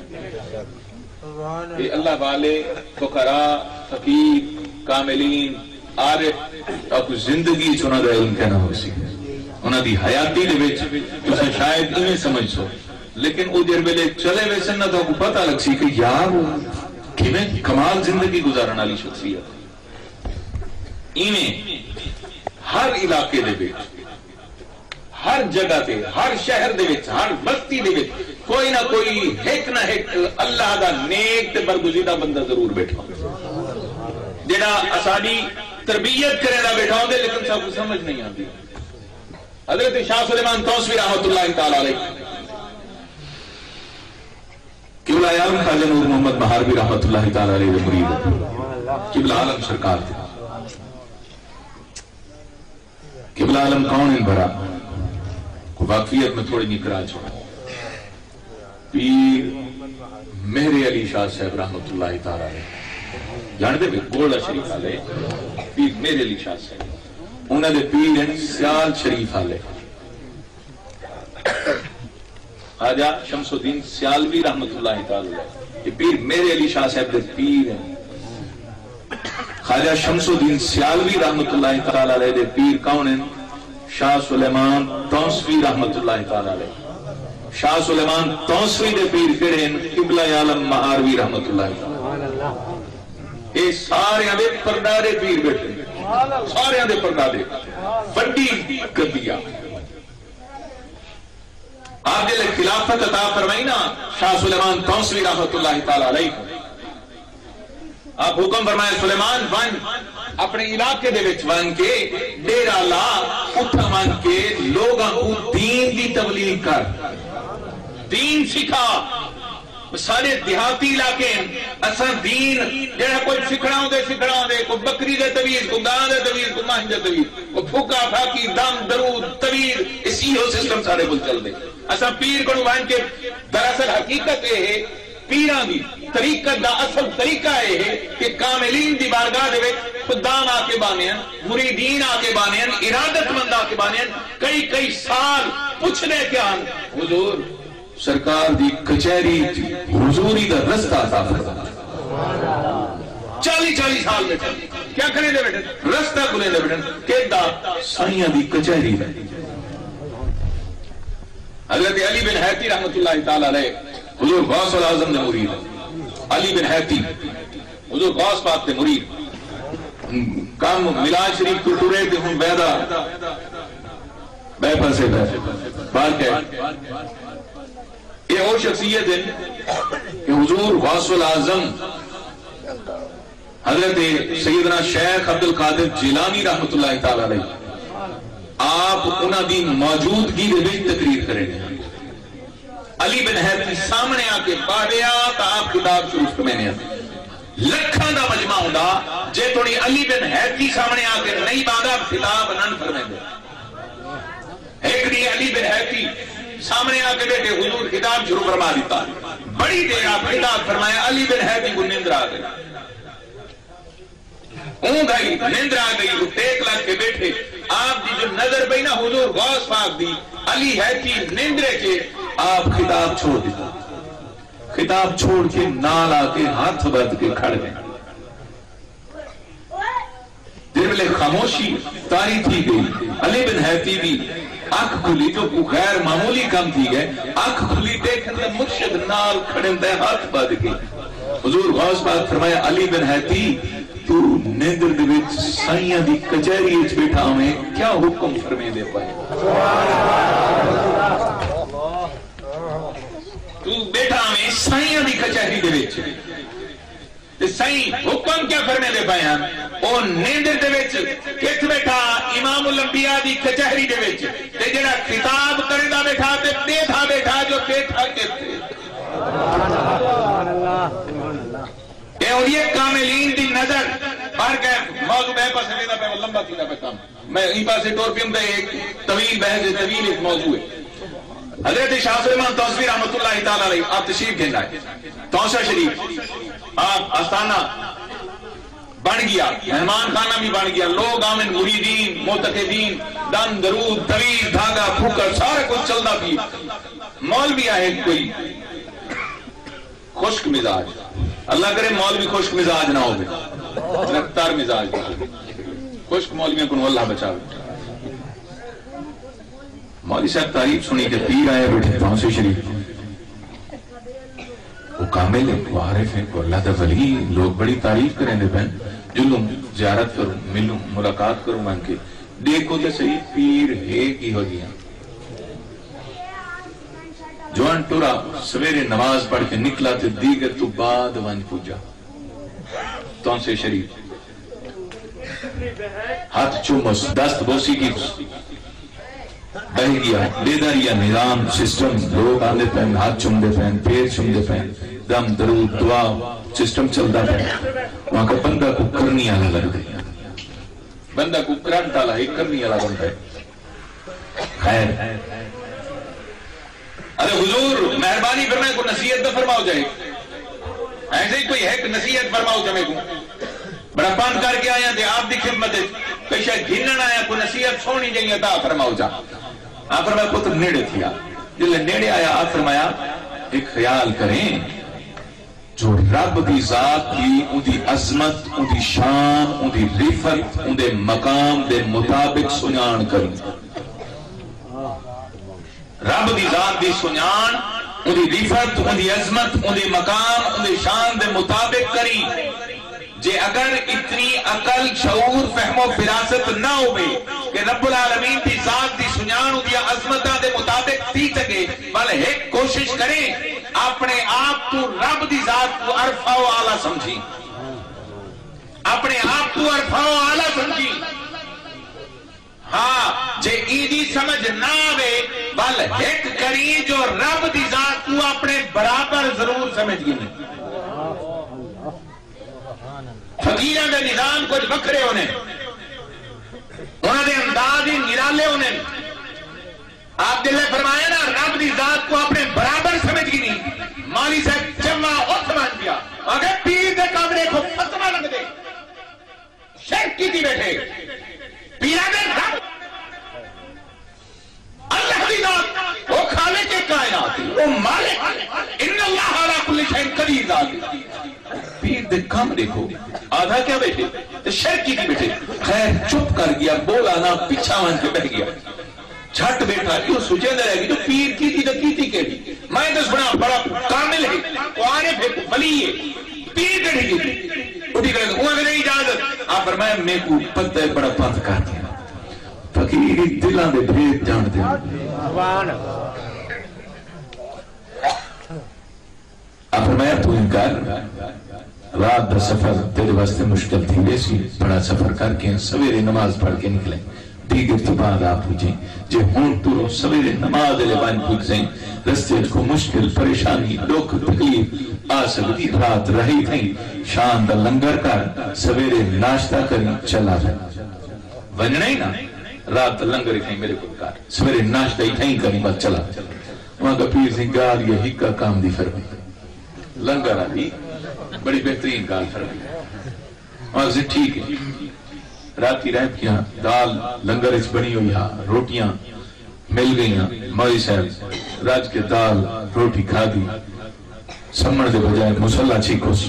اے اللہ والے، فقراء، فقیر، کاملین، عارف، تہاکوں زندگی اچ انہاں دا علم کائنا ہوسی۔ انہاں دی حیاتی دے وچ تساں شاید ایویں سمجھسو، لیکن او جیڑھے ویلے چلے ویسن نہ، تہاکوں پتہ لڳسی کہ یار، او کیویں کمال زندگی گزارݨ والی شخصیت۔ ایویں ہر علاقے دے وچ، ہر جگہ تے، ہر شہر دے وچ، ہر بستی دے وچ کوئی نہ کوئی، ہک نہ ہک اللہ دا نیک تے برگزیدہ بندہ ضرور ٻیٹھا ہوندے، جیڑھا اساݙی تربیت کریندا ٻیٹھا ہوندے، لیکن ساکوں سمجھ نہیں آندی۔ حضرت شاہ سلیمان توسوی رحمۃ اللہ تعالی علیہ، قبلہ اعظم خواجہ نور محمد مہاروی رحمۃ اللہ تعالی علیہ دے مرید ہن۔ قبلہ عالم سرکار دے۔ قبلہ عالم کون ہن بھرا؟ کوئی واقفیت میں تھوڑی جی کرا چھوڑا۔ پیر مہر علی شاہ صاحب رحمۃ اللہ تعالی علیہ۔ جاݨدے وے گولڑا شریف والے؟ پیر مہر علی شاہ صاحب۔ انہاں دے پیر ہن سیال شریف والے۔ خواجہ شمس الدین سیالوی رحمۃ اللہ تعالی علیہ، اے پیر مہر علی شاہ صاحب دے پیر ہن۔ خواجہ شمس الدین سیالوی رحمۃ اللہ تعالی علیہ دے پیر کون ہن؟ شاہ سلیمان تونسوی رحمۃ اللہ تعالی علیہ۔ شاہ سلیمان تونسوی دے پیر کیڑھے ہن؟ قبلہ عالم مہاروی رحمۃ اللہ تعالی علیہ۔ اے ساریاں دے پردادے پیر ٻیٹھے، ساریاں دے پردادے۔ وݙی قدیا۔ آپ جیلے خلافت عطا فرمائی نا شاہ سلیمان تونسوی رحمۃ اللہ تعالی علیہ کوں، آپ حکم فرمایا، سلیمان ونڄ، اپݨے علاقے دے وچ ونڄ کے ݙیرہ لا، اتھاں ونڄ کے لوگاں کوں دین دی تبلیغ کر، دین سکھا۔ سارے دیہاتی علاقے ہن، اساں دین جیڑھا کجھ سکھݨا ہوندے، سکھݨا ہوندے، کوئی بکری دے تویز، کوئی گاں دے تویز، کوئی ماہی دے تویز، کوئی پھکا پھاکی، دم، درود، تویز، اس ایہو سسٹم سارے کول چلدے۔ اساں پیر کولوں ونڄ کے، دراصل حقیقت اے ہے، پیراں دی طریقت دا اصل طریقہ اے ہے کہ کاملین دی بارگاہ دے وچ خدام آ کے ٻاہندے ہن، مریدین آ کے ٻاہندے ہن، ارادت مند آ کے ٻاہندے ہن، کئی کئی سال پچھدے کیا ہن، حضور، سرکار دی کچہری اچ حضوری دا رستہ عطا فرما۔ چالی چالی سال بیٹھے، کیا کریندے بیٹھے؟ رستہ کھلیندے بیٹھے۔ کیݙا؟ سائیاں دی کچہری دا۔ حضرت علی بن حیتی رحمۃ اللہ تعالی علیہ حضور غوث الاعظم دے مرید۔ علی بن حیتی حضور غوث پاک دے مرید۔ کم میلاد شریف توں ٹرے تے ہن ٻہدا ٻئے پاسے پئے۔ بار کہ اے او شخصیت ہن کہ حضور غوث الاعظم حضرت سیدنا شیخ عبد القادر جیلانی رحمۃ اللہ تعالی علیہ آپ انہاں دی موجودگی دے وچ تقریر کریندے ہن۔ علی بن حیتی سامݨے آ کے پڑھیا تاں آپ خطاب شروع فرمیندے ہن۔ لکھاں دا مجمع ہوندا، جے توڑی علی بن حیتی سامݨے آ کے نہیں پڑھدا، خطاب نن فرمیندے۔ ہک ݙینہہ علی بن حیتی سامݨے آ کے ٻیٹھے، حضور خطاب شروع فرما ݙتا۔ بڑی دیر آپ خطاب فرمایا، علی بن حیتی کوں نندر آ ڳئی۔ اونگھ آئی، نندر آ ڳئی، او ٹیک لڳ کے ٻیٹھے۔ آپ دی جو نظر پئی نا حضور غوث پاک دی، علی حیتی نندر اچ، آپ خطاب چھوڑ ݙتا۔ خطاب چھوڑ کے نال آ کے ہتھ ٻدھ کے کھڑ ڳئے۔ جس ویلے خاموشی طاری تھی ڳئی، علی بن حیتی دی اکھ کھلی، جو کوئی غیر معمولی کم تھی ڳئے، اکھ کھلی، ݙیکھن تاں مرشد نال کھڑے ہوندے ہتھ ٻدھ کے۔ حضور غوث پاک فرمایا، علی بن حیتی، توں نندر دے وچ سائیاں دی کچہری وچ ٻیٹھا ہوویں، کیا حکم فرمیندے پئے؟ توں ٻیٹھا ہوویں سائیاں دی کچہری دے وچ۔ تے سائیں حکم کیا فرمیندے پئے ہن؟ او نیندر دے وچ کتھ ٻیٹھا؟ امام الانبیاء دی کچہری دے وچ۔ تے جیڑھا خطاب کریندا ٻیٹھا تے ݙیہدا ٻیٹھا جو ٻیٹھا کتھ ہے۔ اے ہوندی ہے کاملین دی نظر۔ پر کہ موضوع ٻئے پاسے ویندا پیا، لمبا تھیندا پیا کم۔ میں ایں پاسے ٹر پیوں تے ایک طویل بحث ہے، طویل ایک موضوع ہے۔ حضرت شاہ سلیمان تونسوی رحمۃ اللہ تعالی علیہ آپ تشریف گھن آئے۔ تونسہ شریف آپ آستانہ بݨ ڳیا، مہمان خانہ بھی بݨ ڳیا، لوگ آون، مریدین، معتقدین، ݙند، درود، تویز، دھاڳا، پھوکڑ، سارا کجھ چلدا پیا۔ مولوی آئے کوئی خشک مزاج، اللہ کرے مولوی خشک مزاج نہ ہووے، تر مزاج ہووے۔ خشک مولویاں کوں اللہ بچاوے۔ مولوی صاحب تعریف سݨی تے پیر آئے ٻیٹھے تونسہ شریف۔ او کامل ہے، او عارف ہے، او اللہ دا ولی ہے، لوگ بڑی تعریف کریندے پئن۔ جلوں زیارت کروں، ملوں، ملاقات کروں ونڄ کے۔ ݙیکھو تے صحیح، پیر ہے کیہو جیہاں۔ جوان ٹرا، سویرے نماز پڑھ کے نکلا تے دیگر توں بعد ونڄ پڄا تونسہ شریف۔ ہتھ چومس، دست بوسی کیتی، ٻہہ ڳیا۔ ٻیداری یا نظام، سسٹم، لوگ آندے پئن، ہتھ چمدے پئن، پیر چمدے پئن، دم، درود، دعا، سسٹم چلدا پئے۔ وہاں کا بندہ کوں کرݨی آلا لڳدے۔ بندہ کوں کرݨ آلا ہے، کرݨی آلا بندہ ہے۔ خیر۔ ارے حضور، مہربانی فرمائے، کوئی نصیحت نہ فرماؤ جائے۔ ایسے ہی کوئی ہک نصیحت فرماؤ جائے کو۔ بڑا پند کر کے آیا تے آپ دی خدمت وچ کوئی شے گھنن آیا، کوئی نصیحت سوہݨی جئی عطا فرماؤ جا۔ آپ فرمایا، پتر نیڑے تھیا۔ جلے نیڑے آیا، آپ فرمایا، ایک خیال کریں۔ جو رب دی ذات دی، اوندی عظمت، اوندی شان، اوندی رفعت، اوندے مقام دے مطابق سنڄاݨ کریں۔ رب دی ذات دی سنڄاݨ، اوندی رفعت، اوندی عظمت، اوندے مقام، اوندے شان دے مطابق کریں۔ جے اگر اتنی عقل، شعور، فہم و فراست نہ ہووے کہ رب العالمین دی ذات دی سنڄاݨ اوندیاں عظمتاں دے مطابق تھی سڳے، ول ہک کوشش کریں، اپݨے آپ کوں رب دی ذات کوں ارفع و اعلیٰ سمجھیں۔ اپݨے آپ کوں ارفع و اعلیٰ سمجھیں۔ ہاں، جے ایندی سمجھ نہ آوے، ول ہک کریں جو رب دی ذات کوں اپݨے برابر ضرور سمجھ گھنیں۔ فقیراں دے نظام کجھ وکھرے ہوندن، انہاں دے انداز ہی نرالے ہوندن۔ آپ جلے فرمایا نا، رب دی ذات کوں اپݨے برابر سمجھ گھنیں، مولوی صاحب جمع اتھ ونڄ پیا۔ آکھے، پیر دے کم ݙیکھو، فتویٰ لڳدے، شرک کیتی ٻیٹھے۔ پیراں دے رب اللہ دی ذات، او خالق کائنات ہے، او مالک ہے۔ ان اللہ علی کل شیء قدیر ذات ہے۔ پیر دے کم ݙیکھو، آدھا کیا ٻیٹھے تے شرک کیتی ٻیٹھے۔ خیر، چپ کر ڳیا، ٻولا نہ، پچھا ونڄ کے ٻہہ ڳیا۔ جھٹ ٻیٹھا، ایہو سوچیندا رہ ڳیا جو پیر کیتی تاں کیتی کیڑھی؟ میں تاں سݨیا بڑا کامل ہے، او عارف ہے، ولی ہے، پیر کیڑھی کیتی؟ اٹھی کھڑے، اونہاں کیتے اجازت؟ آپ فرمایا، میکوں پتہ ہے بڑا پندھ کر ڳیا۔ فقیر دلاں دے بھید ڄاݨدے۔ آپ فرمایا، توں ایں کر، رات دا سفر تیݙے واسطے مشکل تھی ویسی، بڑا سفر کر کے سویرے نماز پڑھ کے نکلیں، دیگر توں بعد آ پڄیں۔ جے ہݨ ٹروں، سویرے نماز ویلے ونڄ پڄسیں۔ رستے اچ کوئی مشکل، پریشانی، ݙکھ، تکلیف آ سڳدی، رات رہی تھئیں، شام دا لنگر کر، سویرے ناشتہ کریں، چلا ونڄ۔ ونڄݨا ہی نا، رات دا لنگر اتھائیں میݙے کول کر، سویرے ناشتہ اتھائیں کریں، بس چلا۔ میں آکھیا، پیر سئیں، ڳالھ ایہ ہکا کم دی فرمائی، لنگر آلی بڑی بہترین ڳالھ فرمائی۔ میں آکھیا، ٹھیک ہے۔ راتی رہ پیا، دال لنگر اچ بݨی ہوئی ہا، روٹیاں مل ڳئیاں۔ مولوی صاحب رڄ کے دال روٹی کھادی، سمݨ دے بجائے مصلی چھیکوس۔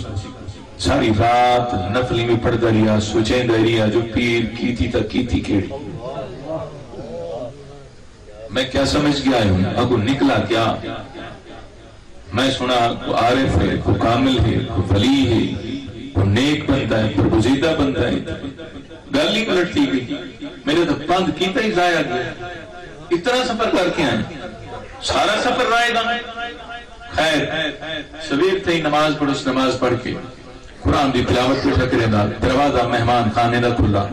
ساری رات نفلی وی پڑھدا رہیا، سوچیندا رہیا جو پیر کیتی تاں کیتی کیڑھی؟ میں کیا سمجھ کے آیا ہوں، اڳوں نکلا کیا؟ میں سݨا کوئی عارف ہے، کوئی کامل ہے، کوئی ولی ہے، کوئی نیک بندہ ہے، برگزیدہ بندہ ہے۔ ڳالھ ہی الٹ تھی ڳئی۔ میݙا تاں پندھ کیتا ہی ضائع ڳیا۔ اتنا سفر کر کے آئے، سارا سفر رائے دا۔ خیر، سویر تھئی نماز پڑھوس، نماز پڑھ کے قرآن دی تلاوت ٻیٹھا کریندا، دروازہ مہمان خانے دا کھلا،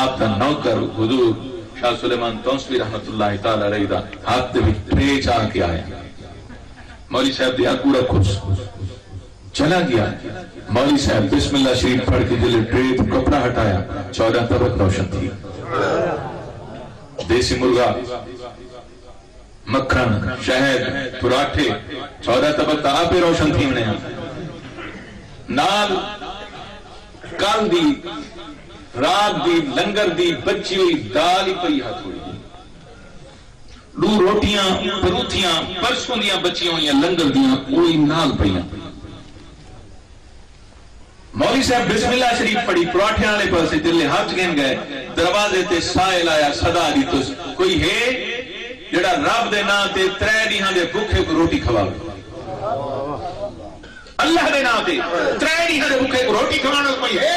آپ دا نوکر حضور شاہ سلیمان تونسوی رحمت اللہ تعالی علیہ دا ہتھ دے وچ ٹرے چا کے آیا۔ مولوی صاحب دے اڳوں رکھوس، چلا ڳیا۔ مولوی صاحب بسم اللہ شریف پڑھ کے جلے ٹرے توں کپڑا ہٹایا، چودہ طبق روشن تھی۔ دیسی مرغا، مکھݨ، شہد، پراٹھے، چودہ طبق تاں آپے روشن تھیوݨے ہن۔ نال کل دی رات دی لنگر دی بچی ہوئی دال ہی پئی ہا تھوڑی۔ ݙو روٹیاں پروتھیاں پرسوں دیاں بچیاں ہوئیاں لنگر دیاں، او ہی نال پئیاں۔ مولوی صاحب بسم اللہ شریف پڑھی، پراٹھیاں والے پاسے جلے ہتھ گھن ڳئے، دروازے تے سائل آیا، صدا ݙتوس، کوئی ہے جیڑھا رب دے ناں تے ترے ݙینہاں دے بکھے کوں روٹی کھواوے؟ اللہ دے ناں تے ترے ݙینہاں دے بکھے کوں روٹی کھواوݨ والا کوئی ہے؟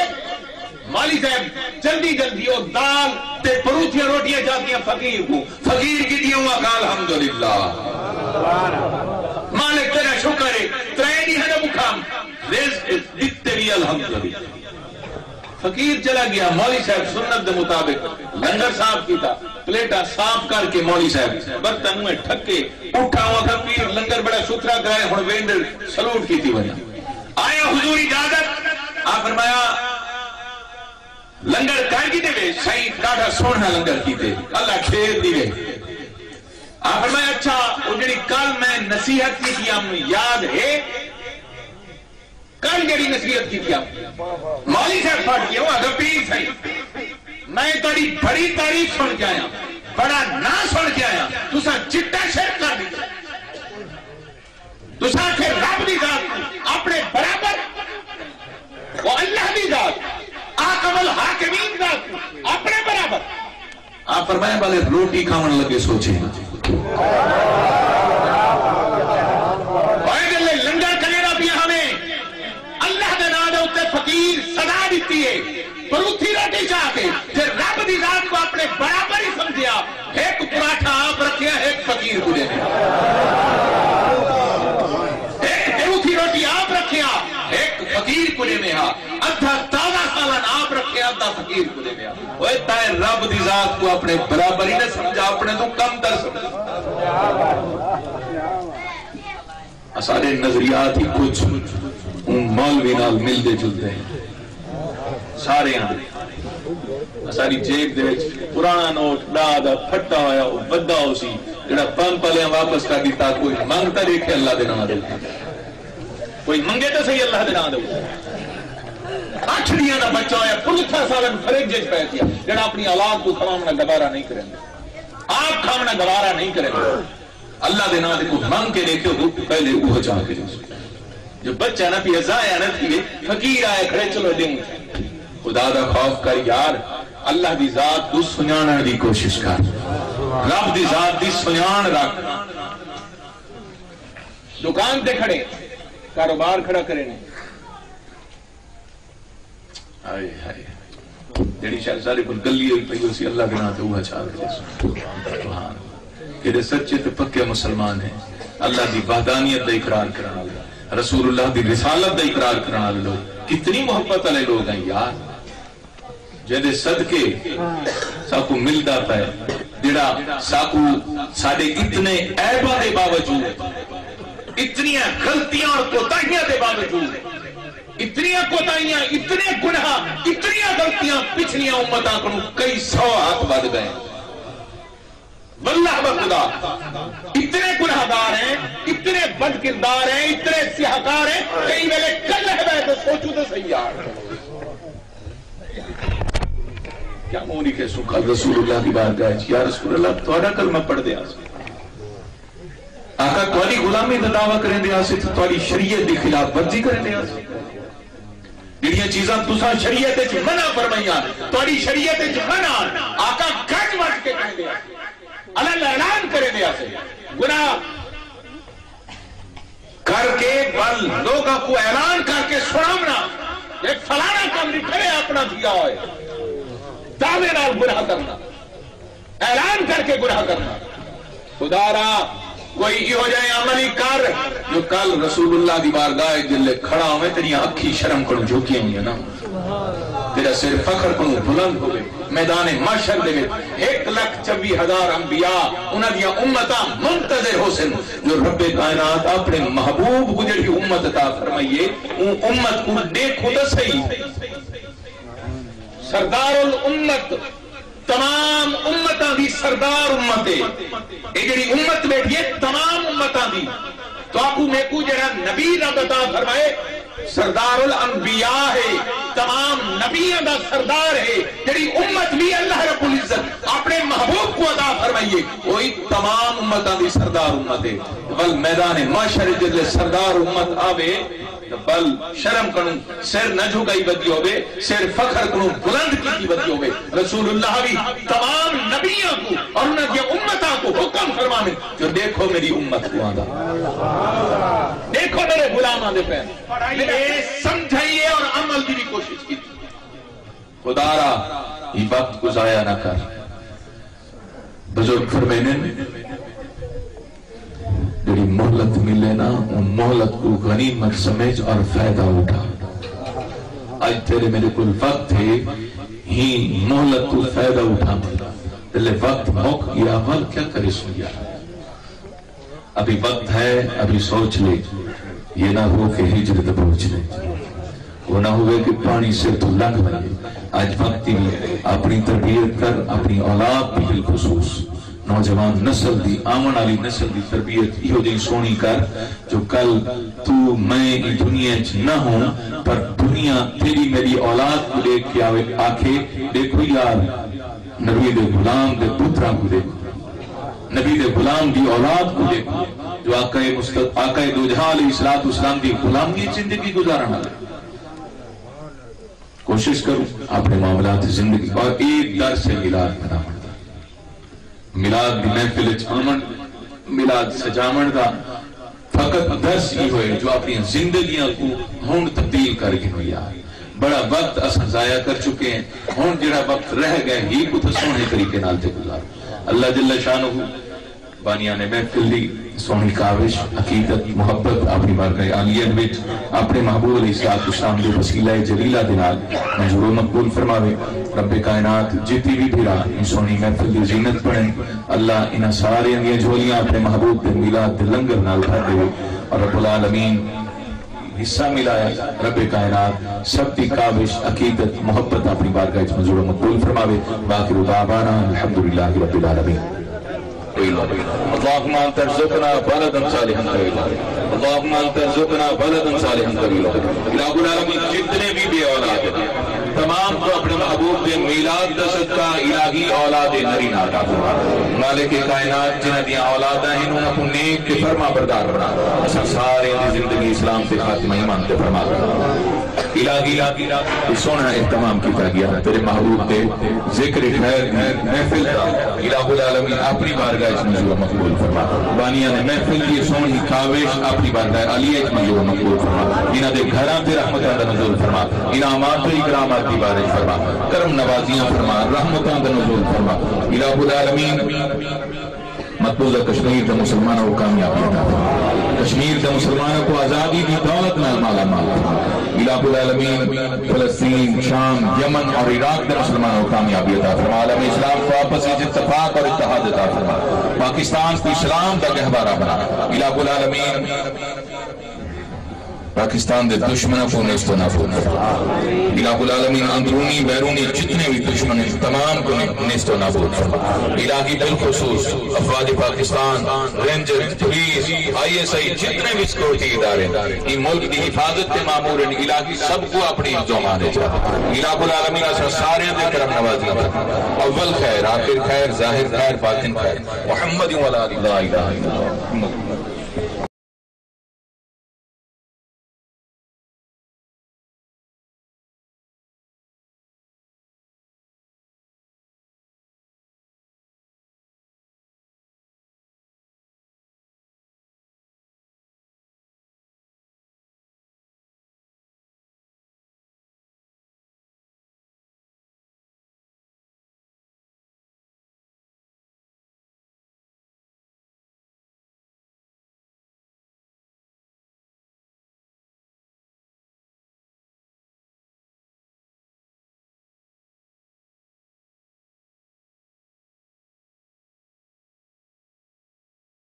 مولوی صاحب جلدی جلدی او دال تے پروتھیاں روٹیاں چاتیاں فقیر کوں، فقیر کیتیاں، او آکھا الحمدللہ، مالک تیرا شکر ہے، ترے ݙینہاں دا بکھا، رزق ݙتے وی الحمدللہ۔ فقیر چلا ڳیا، مولوی صاحب سنت دے مطابق لنگر صاف کیتا، پلیٹاں صاف کر کے مولوی صاحب برتن اوہیں ٹھکے، اٹھا، او آکھا پیر لنگر بڑا ستھرا کرایا، ہݨ ویندے سلوٹ کیتی ونڄا۔ آیا حضور اجازت؟ آ فرمایا، لنگر کر گھدے وے؟ سئیں ݙاڈھا سوہݨا لنگر کیتے، اللہ خیر ݙیوے۔ آ فرمایا، اچھا، او جیڑھی کل میں نصیحت کیتی ہم یاد ہے؟ کل جیڑھی نصیحت کیتی ہم؟ مولوی صاحب پھٹ ڳئے، او آکھا پیر سئیں، میں تہاݙی بڑی تعریف سݨ کے آیا، بڑا ناں سݨ کے آیا، تساں چٹا شرک کر ݙتا۔ تساں آکھے رب دی ذات کوں اپݨے برابر، او اللہ دی ذات، احکم الحاکمین ذات کوں اپݨے برابر۔ آپ فرمایا، والے روٹی کھاوݨ لڳے سوچے۔ اوئے جلے لنگر کریݨا پیا ہمیں، اللہ دے ناں دے اُتے فقیر صدا ݙتی ہے، پروتھی روٹی چا کے، جے رب دی ذات کوں اپݨے برابر ہی سمجھیا، ہک پراٹھا آپ رکھیا، ہک فقیر کوں ݙیندے۔ ہک پروتھی روٹی آپ رکھیا، ہک فقیر کوں ݙیندے ہا۔ ادھا تازہ سالن آپ رکھیا، ادھا فقیر کوں ݙیندے ہا۔ اوئے تائیں رب دی ذات کوں اپݨے برابر ہی نہ سمجھا، اپݨے توں کم تر سمجھا۔ اساݙے نظریات ہی کجھ اوں مولوی نال ملدے جلدے ہن۔ سارے آندے۔ اساݙی جیب دے وچ پراݨا نوٹ ݙاہ دا پھٹا ہویا، او ودا ہوسی، جیڑھا پمپ آلیاں واپس کر ݙتا، کوئی منگ تاں ݙیکھے اللہ دے ناں دے اُتے۔ کوئی منگے تاں صحیح اللہ دے ناں دے اُتے۔ اٹھ ݙینہاں دا بچہ ہویا، پلتھا سالن فریج وچ پئے پیا، جیڑھا اپݨی اولاد کوں کھواوݨا گوارا نہیں کریندا۔ آپ کھاوݨا گوارا نہیں کریندا۔ اللہ دے ناں تے کوئی منگ کے ݙیکھے، او پہلے اوہو چا کے ݙیسو۔ جو بچہ نہ پیا، ضائع نہ تھیے، فقیر آئے کھڑے، چلو ݙیوں۔ خدا دا خوف کر یار، اللہ دی ذات کوں سنڄاݨݨ دی کوشش کر۔ رب دی ذات دی سنڄاݨ رکھ۔ دکان تے کھڑے، کاروبار کھڑا کرے نے۔ ہائے ہائے، جیڑھی شاید سارے کول گلی ہوئی پئی ہوسی، اللہ دے ناں تے اوہا چھا کے ݙیسوں۔ سبحان اللہ۔ جیڑھے سچے تے پکے مسلمان ہیں، اللہ دی وحدانیت دا اقرار کرݨ والے، رسول اللہ دی رسالت دا اقرار کرݨ والے لوگ، کتنی محبت والے لوگ ہیں یار۔ جیندے صدقے ساکوں ملدا پئے، جیڑھا ساکوں ساݙے اتنے عیباں دے باوجود، اتنیاں غلطیاں اور کوتاہیاں دے باوجود، اتنیاں کوتاہیاں، اتنے گناہ، اتنیاں غلطیاں پچھلیاں امتاں کنوں کئی سو ہتھ ودھ ڳئے۔ واللہ بخدا، اتنے گناہ گار ہیں، اتنے بد کردار ہیں، اتنے سیاہ کار ہیں، کئی ویلے کلہے ٻہہ تے سوچو تے صحیح یار۔ کیا منہ نہیں کھیسوں کل رسول اللہ دی بارگاہ اچ، یا رسول اللہ، تہاݙا کلمہ پڑھدے ہاسے۔ آقا، تہاݙی غلامی دا دعویٰ کریندے ہاسے تے تہاݙی شریعت دی خلاف ورزی کریندے ہاسے۔ جیڑھیاں چیزاں تساں شریعت اچ منع فرمائیاں، تہاݙی شریعت اچ منع، آقا گج وج کے کہندے ہاسے، الل اعلان کریندے ہاسے۔ گناہ کر کے ول لوگاں کوں اعلان کر کے سݨاوݨا، اے فلاݨا کم نکھڑے اپݨا تھیا ہوئے، دعوے نال گناہ کرݨا، اعلان کر کے گناہ کرݨا۔ خدا را کوئی ایہو جہے عمل ہی کر جو کل رسول اللہ دی بارگاہ اچ جلے کھڑا ہوویں، تیݙیاں اکھیں شرم کنوں جھکیاں ہوئیاں نہ ہون، تیݙا سر فخر کنوں بلند ہووے۔ میدان محشر دے وچ ہک لکھ چوی ہزار انبیاء، انہاں دیاں امتاں منتظر ہوسن جو رب کائنات اپݨے محبوب کوں جیڑھی امت عطا فرمائی ہے، اوں امت کوں ݙیکھوں تاں سہی۔ سردار الامت، تمام امتاں دی سردار امت ہے۔ اے جیڑھی امت ٻیٹھی ہے، تمام امتاں دی۔ تہاکوں میکوں جیڑھا نبی رب عطا فرمائے، سردار الانبیاء ہے، تمام نبیاں دا سردار ہے۔ جیڑھی امت وی اللہ رب العزت اپݨے محبوب کوں عطا فرمائی ہے، اوہی تمام امتاں دی سردار امت ہے۔ ول میدان محشر جلے سردار امت آوے، ول شرم کنوں سر نہ جھکائی ودی ہووے، سر فخر کنوں بلند کیتی ودی ہووے۔ رسول اللہ وی تمام نبیاں کوں اور انہاں دیاں امتاں کوں حکم فرماوے جو ݙیکھو میری امت کوں آندا، ݙیکھو میرے غلاماں دے پئے۔ اے سمجھائیے اور عمل دی وی کوشش کیتی۔ خدا را اے وقت کوں ضائع نہ کر۔ بزرگ فرمیندن، جیڑھی مہلت ملے نا، اوں مہلت کوں غنیمت سمجھ اور فائدہ اٹھا۔ اڄ تیݙے میݙے کول وقت ہے، ہیں مہلت کوں فائدہ اٹھاویں۔ تیݙے وقت مک ڳیا، ول کیا کریسوں یار؟ ابھی وقت ہے، ابھی سوچ لے، یہ نہ ہو کہ ہجر دبوچ لے۔ او نہ ہووے کہ پاݨی سر توں لنگھ ونڄے۔ اڄ وقت دی اپݨی تربیت کر، اپݨی اولاد دی بالخصوص نوجوان نسل دی، آوݨ والی نسل دی تربیت ایہو جئی سوہݨی کر جو کل توں میں ایں دنیا اچ نہ ہوں، پر دنیا تیݙی میݙی اولاد کوں ݙیکھ کے آوے، آکھے، ݙیکھو یار، نبی دے غلام دے پتراں کوں ݙیکھو، نبی دے غلام دی اولاد کوں ݙیکھو جو آقا مست-، آقا دوجہا علیہ الصلوۃ والسلام دی غلامی اچ زندگی گزارݨ والے۔ کوشش کروں اپݨے معاملات زندگی، اور ایک درس ہے میلاد مناوݨ دا۔ میلاد دی محفل اچ آوݨ، میلاد سجاوݨ دا فقط درس ای ہوئے جو اپݨیاں زندگیاں کوں ہݨ تبدیل کر گھنو یار۔ بڑا وقت اساں ضائع کر چکے ہیں، ہݨ جیڑھا وقت رہ ڳئے ہی کوں تاں سوہݨے طریقے نال تے گزارو۔ اللہ جل شانہ بانیان محفل دی سوہݨی کاوش، عقیدت، محبت اپݨی بارگاہ عالیہ وچ اپݨے محبوب علیہ الصلوۃ والسلام دے وسیلہ جلیلہ دے نال منظور و مقبول فرماوے۔ رب کائنات جتنی وی بھرا ایں سوہݨی محفل دی زینت بݨن، اللہ انہاں ساریاں دیاں جھولیاں اپݨے محبوب دے میلاد دے لنگر نال بھر ݙیوے، اور رب العالمین حصہ ملایا۔ رب کائنات سب دی کاوش، عقیدت، محبت اپݨی بارگاہ وچ منظور و مقبول فرماوے۔ وآخر دعوانا الحمدللہ رب العالمین۔ اللهم انت ارزقنا ولدا صالحا طويلا۔ اللهم انت ارزقنا ولدا صالحا طويلا۔ الہ العالمین، جتنے بھی بے اولاد ہیں، تمام کوں اپݨے محبوب دے میلاد دا صدقہ الہی اولاد نرینہ عطا فرما۔ مالک کائنات، جنہاں دیاں اولاداں ہن، انہاں کوں نیک تے فرما بردار بݨا۔ اساں سارے دی زندگی اسلام تے خاتمہ ایمان تے فرما۔ الہی، الہی، سوہݨا اہتمام کیتا ڳیا۔ تیݙے محبوب دے ذکر خیر دی محفل دا الہ العالمین اپݨی بارگاہ اچ منظور مقبول فرما۔ بانیان محفل دی سوہݨی کاوش اپݨی بارگاہ عالیہ اچ منظور مقبول فرما۔ انہاں دے گھراں تے رحمتاں دا نزول فرما۔ انعامات و اکرامات دی بارش فرما۔ کرم نوازیاں فرما، رحمتاں دا نزول فرما۔ الہ العالمین، مقبوضہ کشمیر دے مسلماناں کوں کامیابی عطا فرما۔ کشمیر دے مسلماناں کوں آزادی دی دولت نال مالا مال فرما۔ الہ العالمین، فلسطین، شام، یمن اور عراق دے مسلماناں کوں کامیابی عطا فرما۔ عالم اسلام کوں آپس وچ اتفاق اور اتحاد عطا فرما۔ پاکستان کوں اسلام دا گہوارہ بݨا۔ الہ العالمین، پاکستان دے دشمناں کوں نیست و نابود فرما۔ الہ العالمین، اندرونی بیرونی جتنے وی دشمن ہیں، تمام کوں نیست و نابود فرما۔ الہی، بالخصوص افواج پاکستان، رینجرز، پولیس، آئی ایس آئی، جتنے وی سیکورٹی ادارے ہیں، ایں ملک دی حفاظت تے مامور ہیں، الہی سب کوں اپݨی حفظ و امان اچ رکھ۔ الہ العالمین، اساں ساریاں تے کرم نوازی کر۔ اول خیر، آخر خیر، ظاہر خیر، باطن خیر۔ محمد وعلی آلہ، لا الہ الا اللہ۔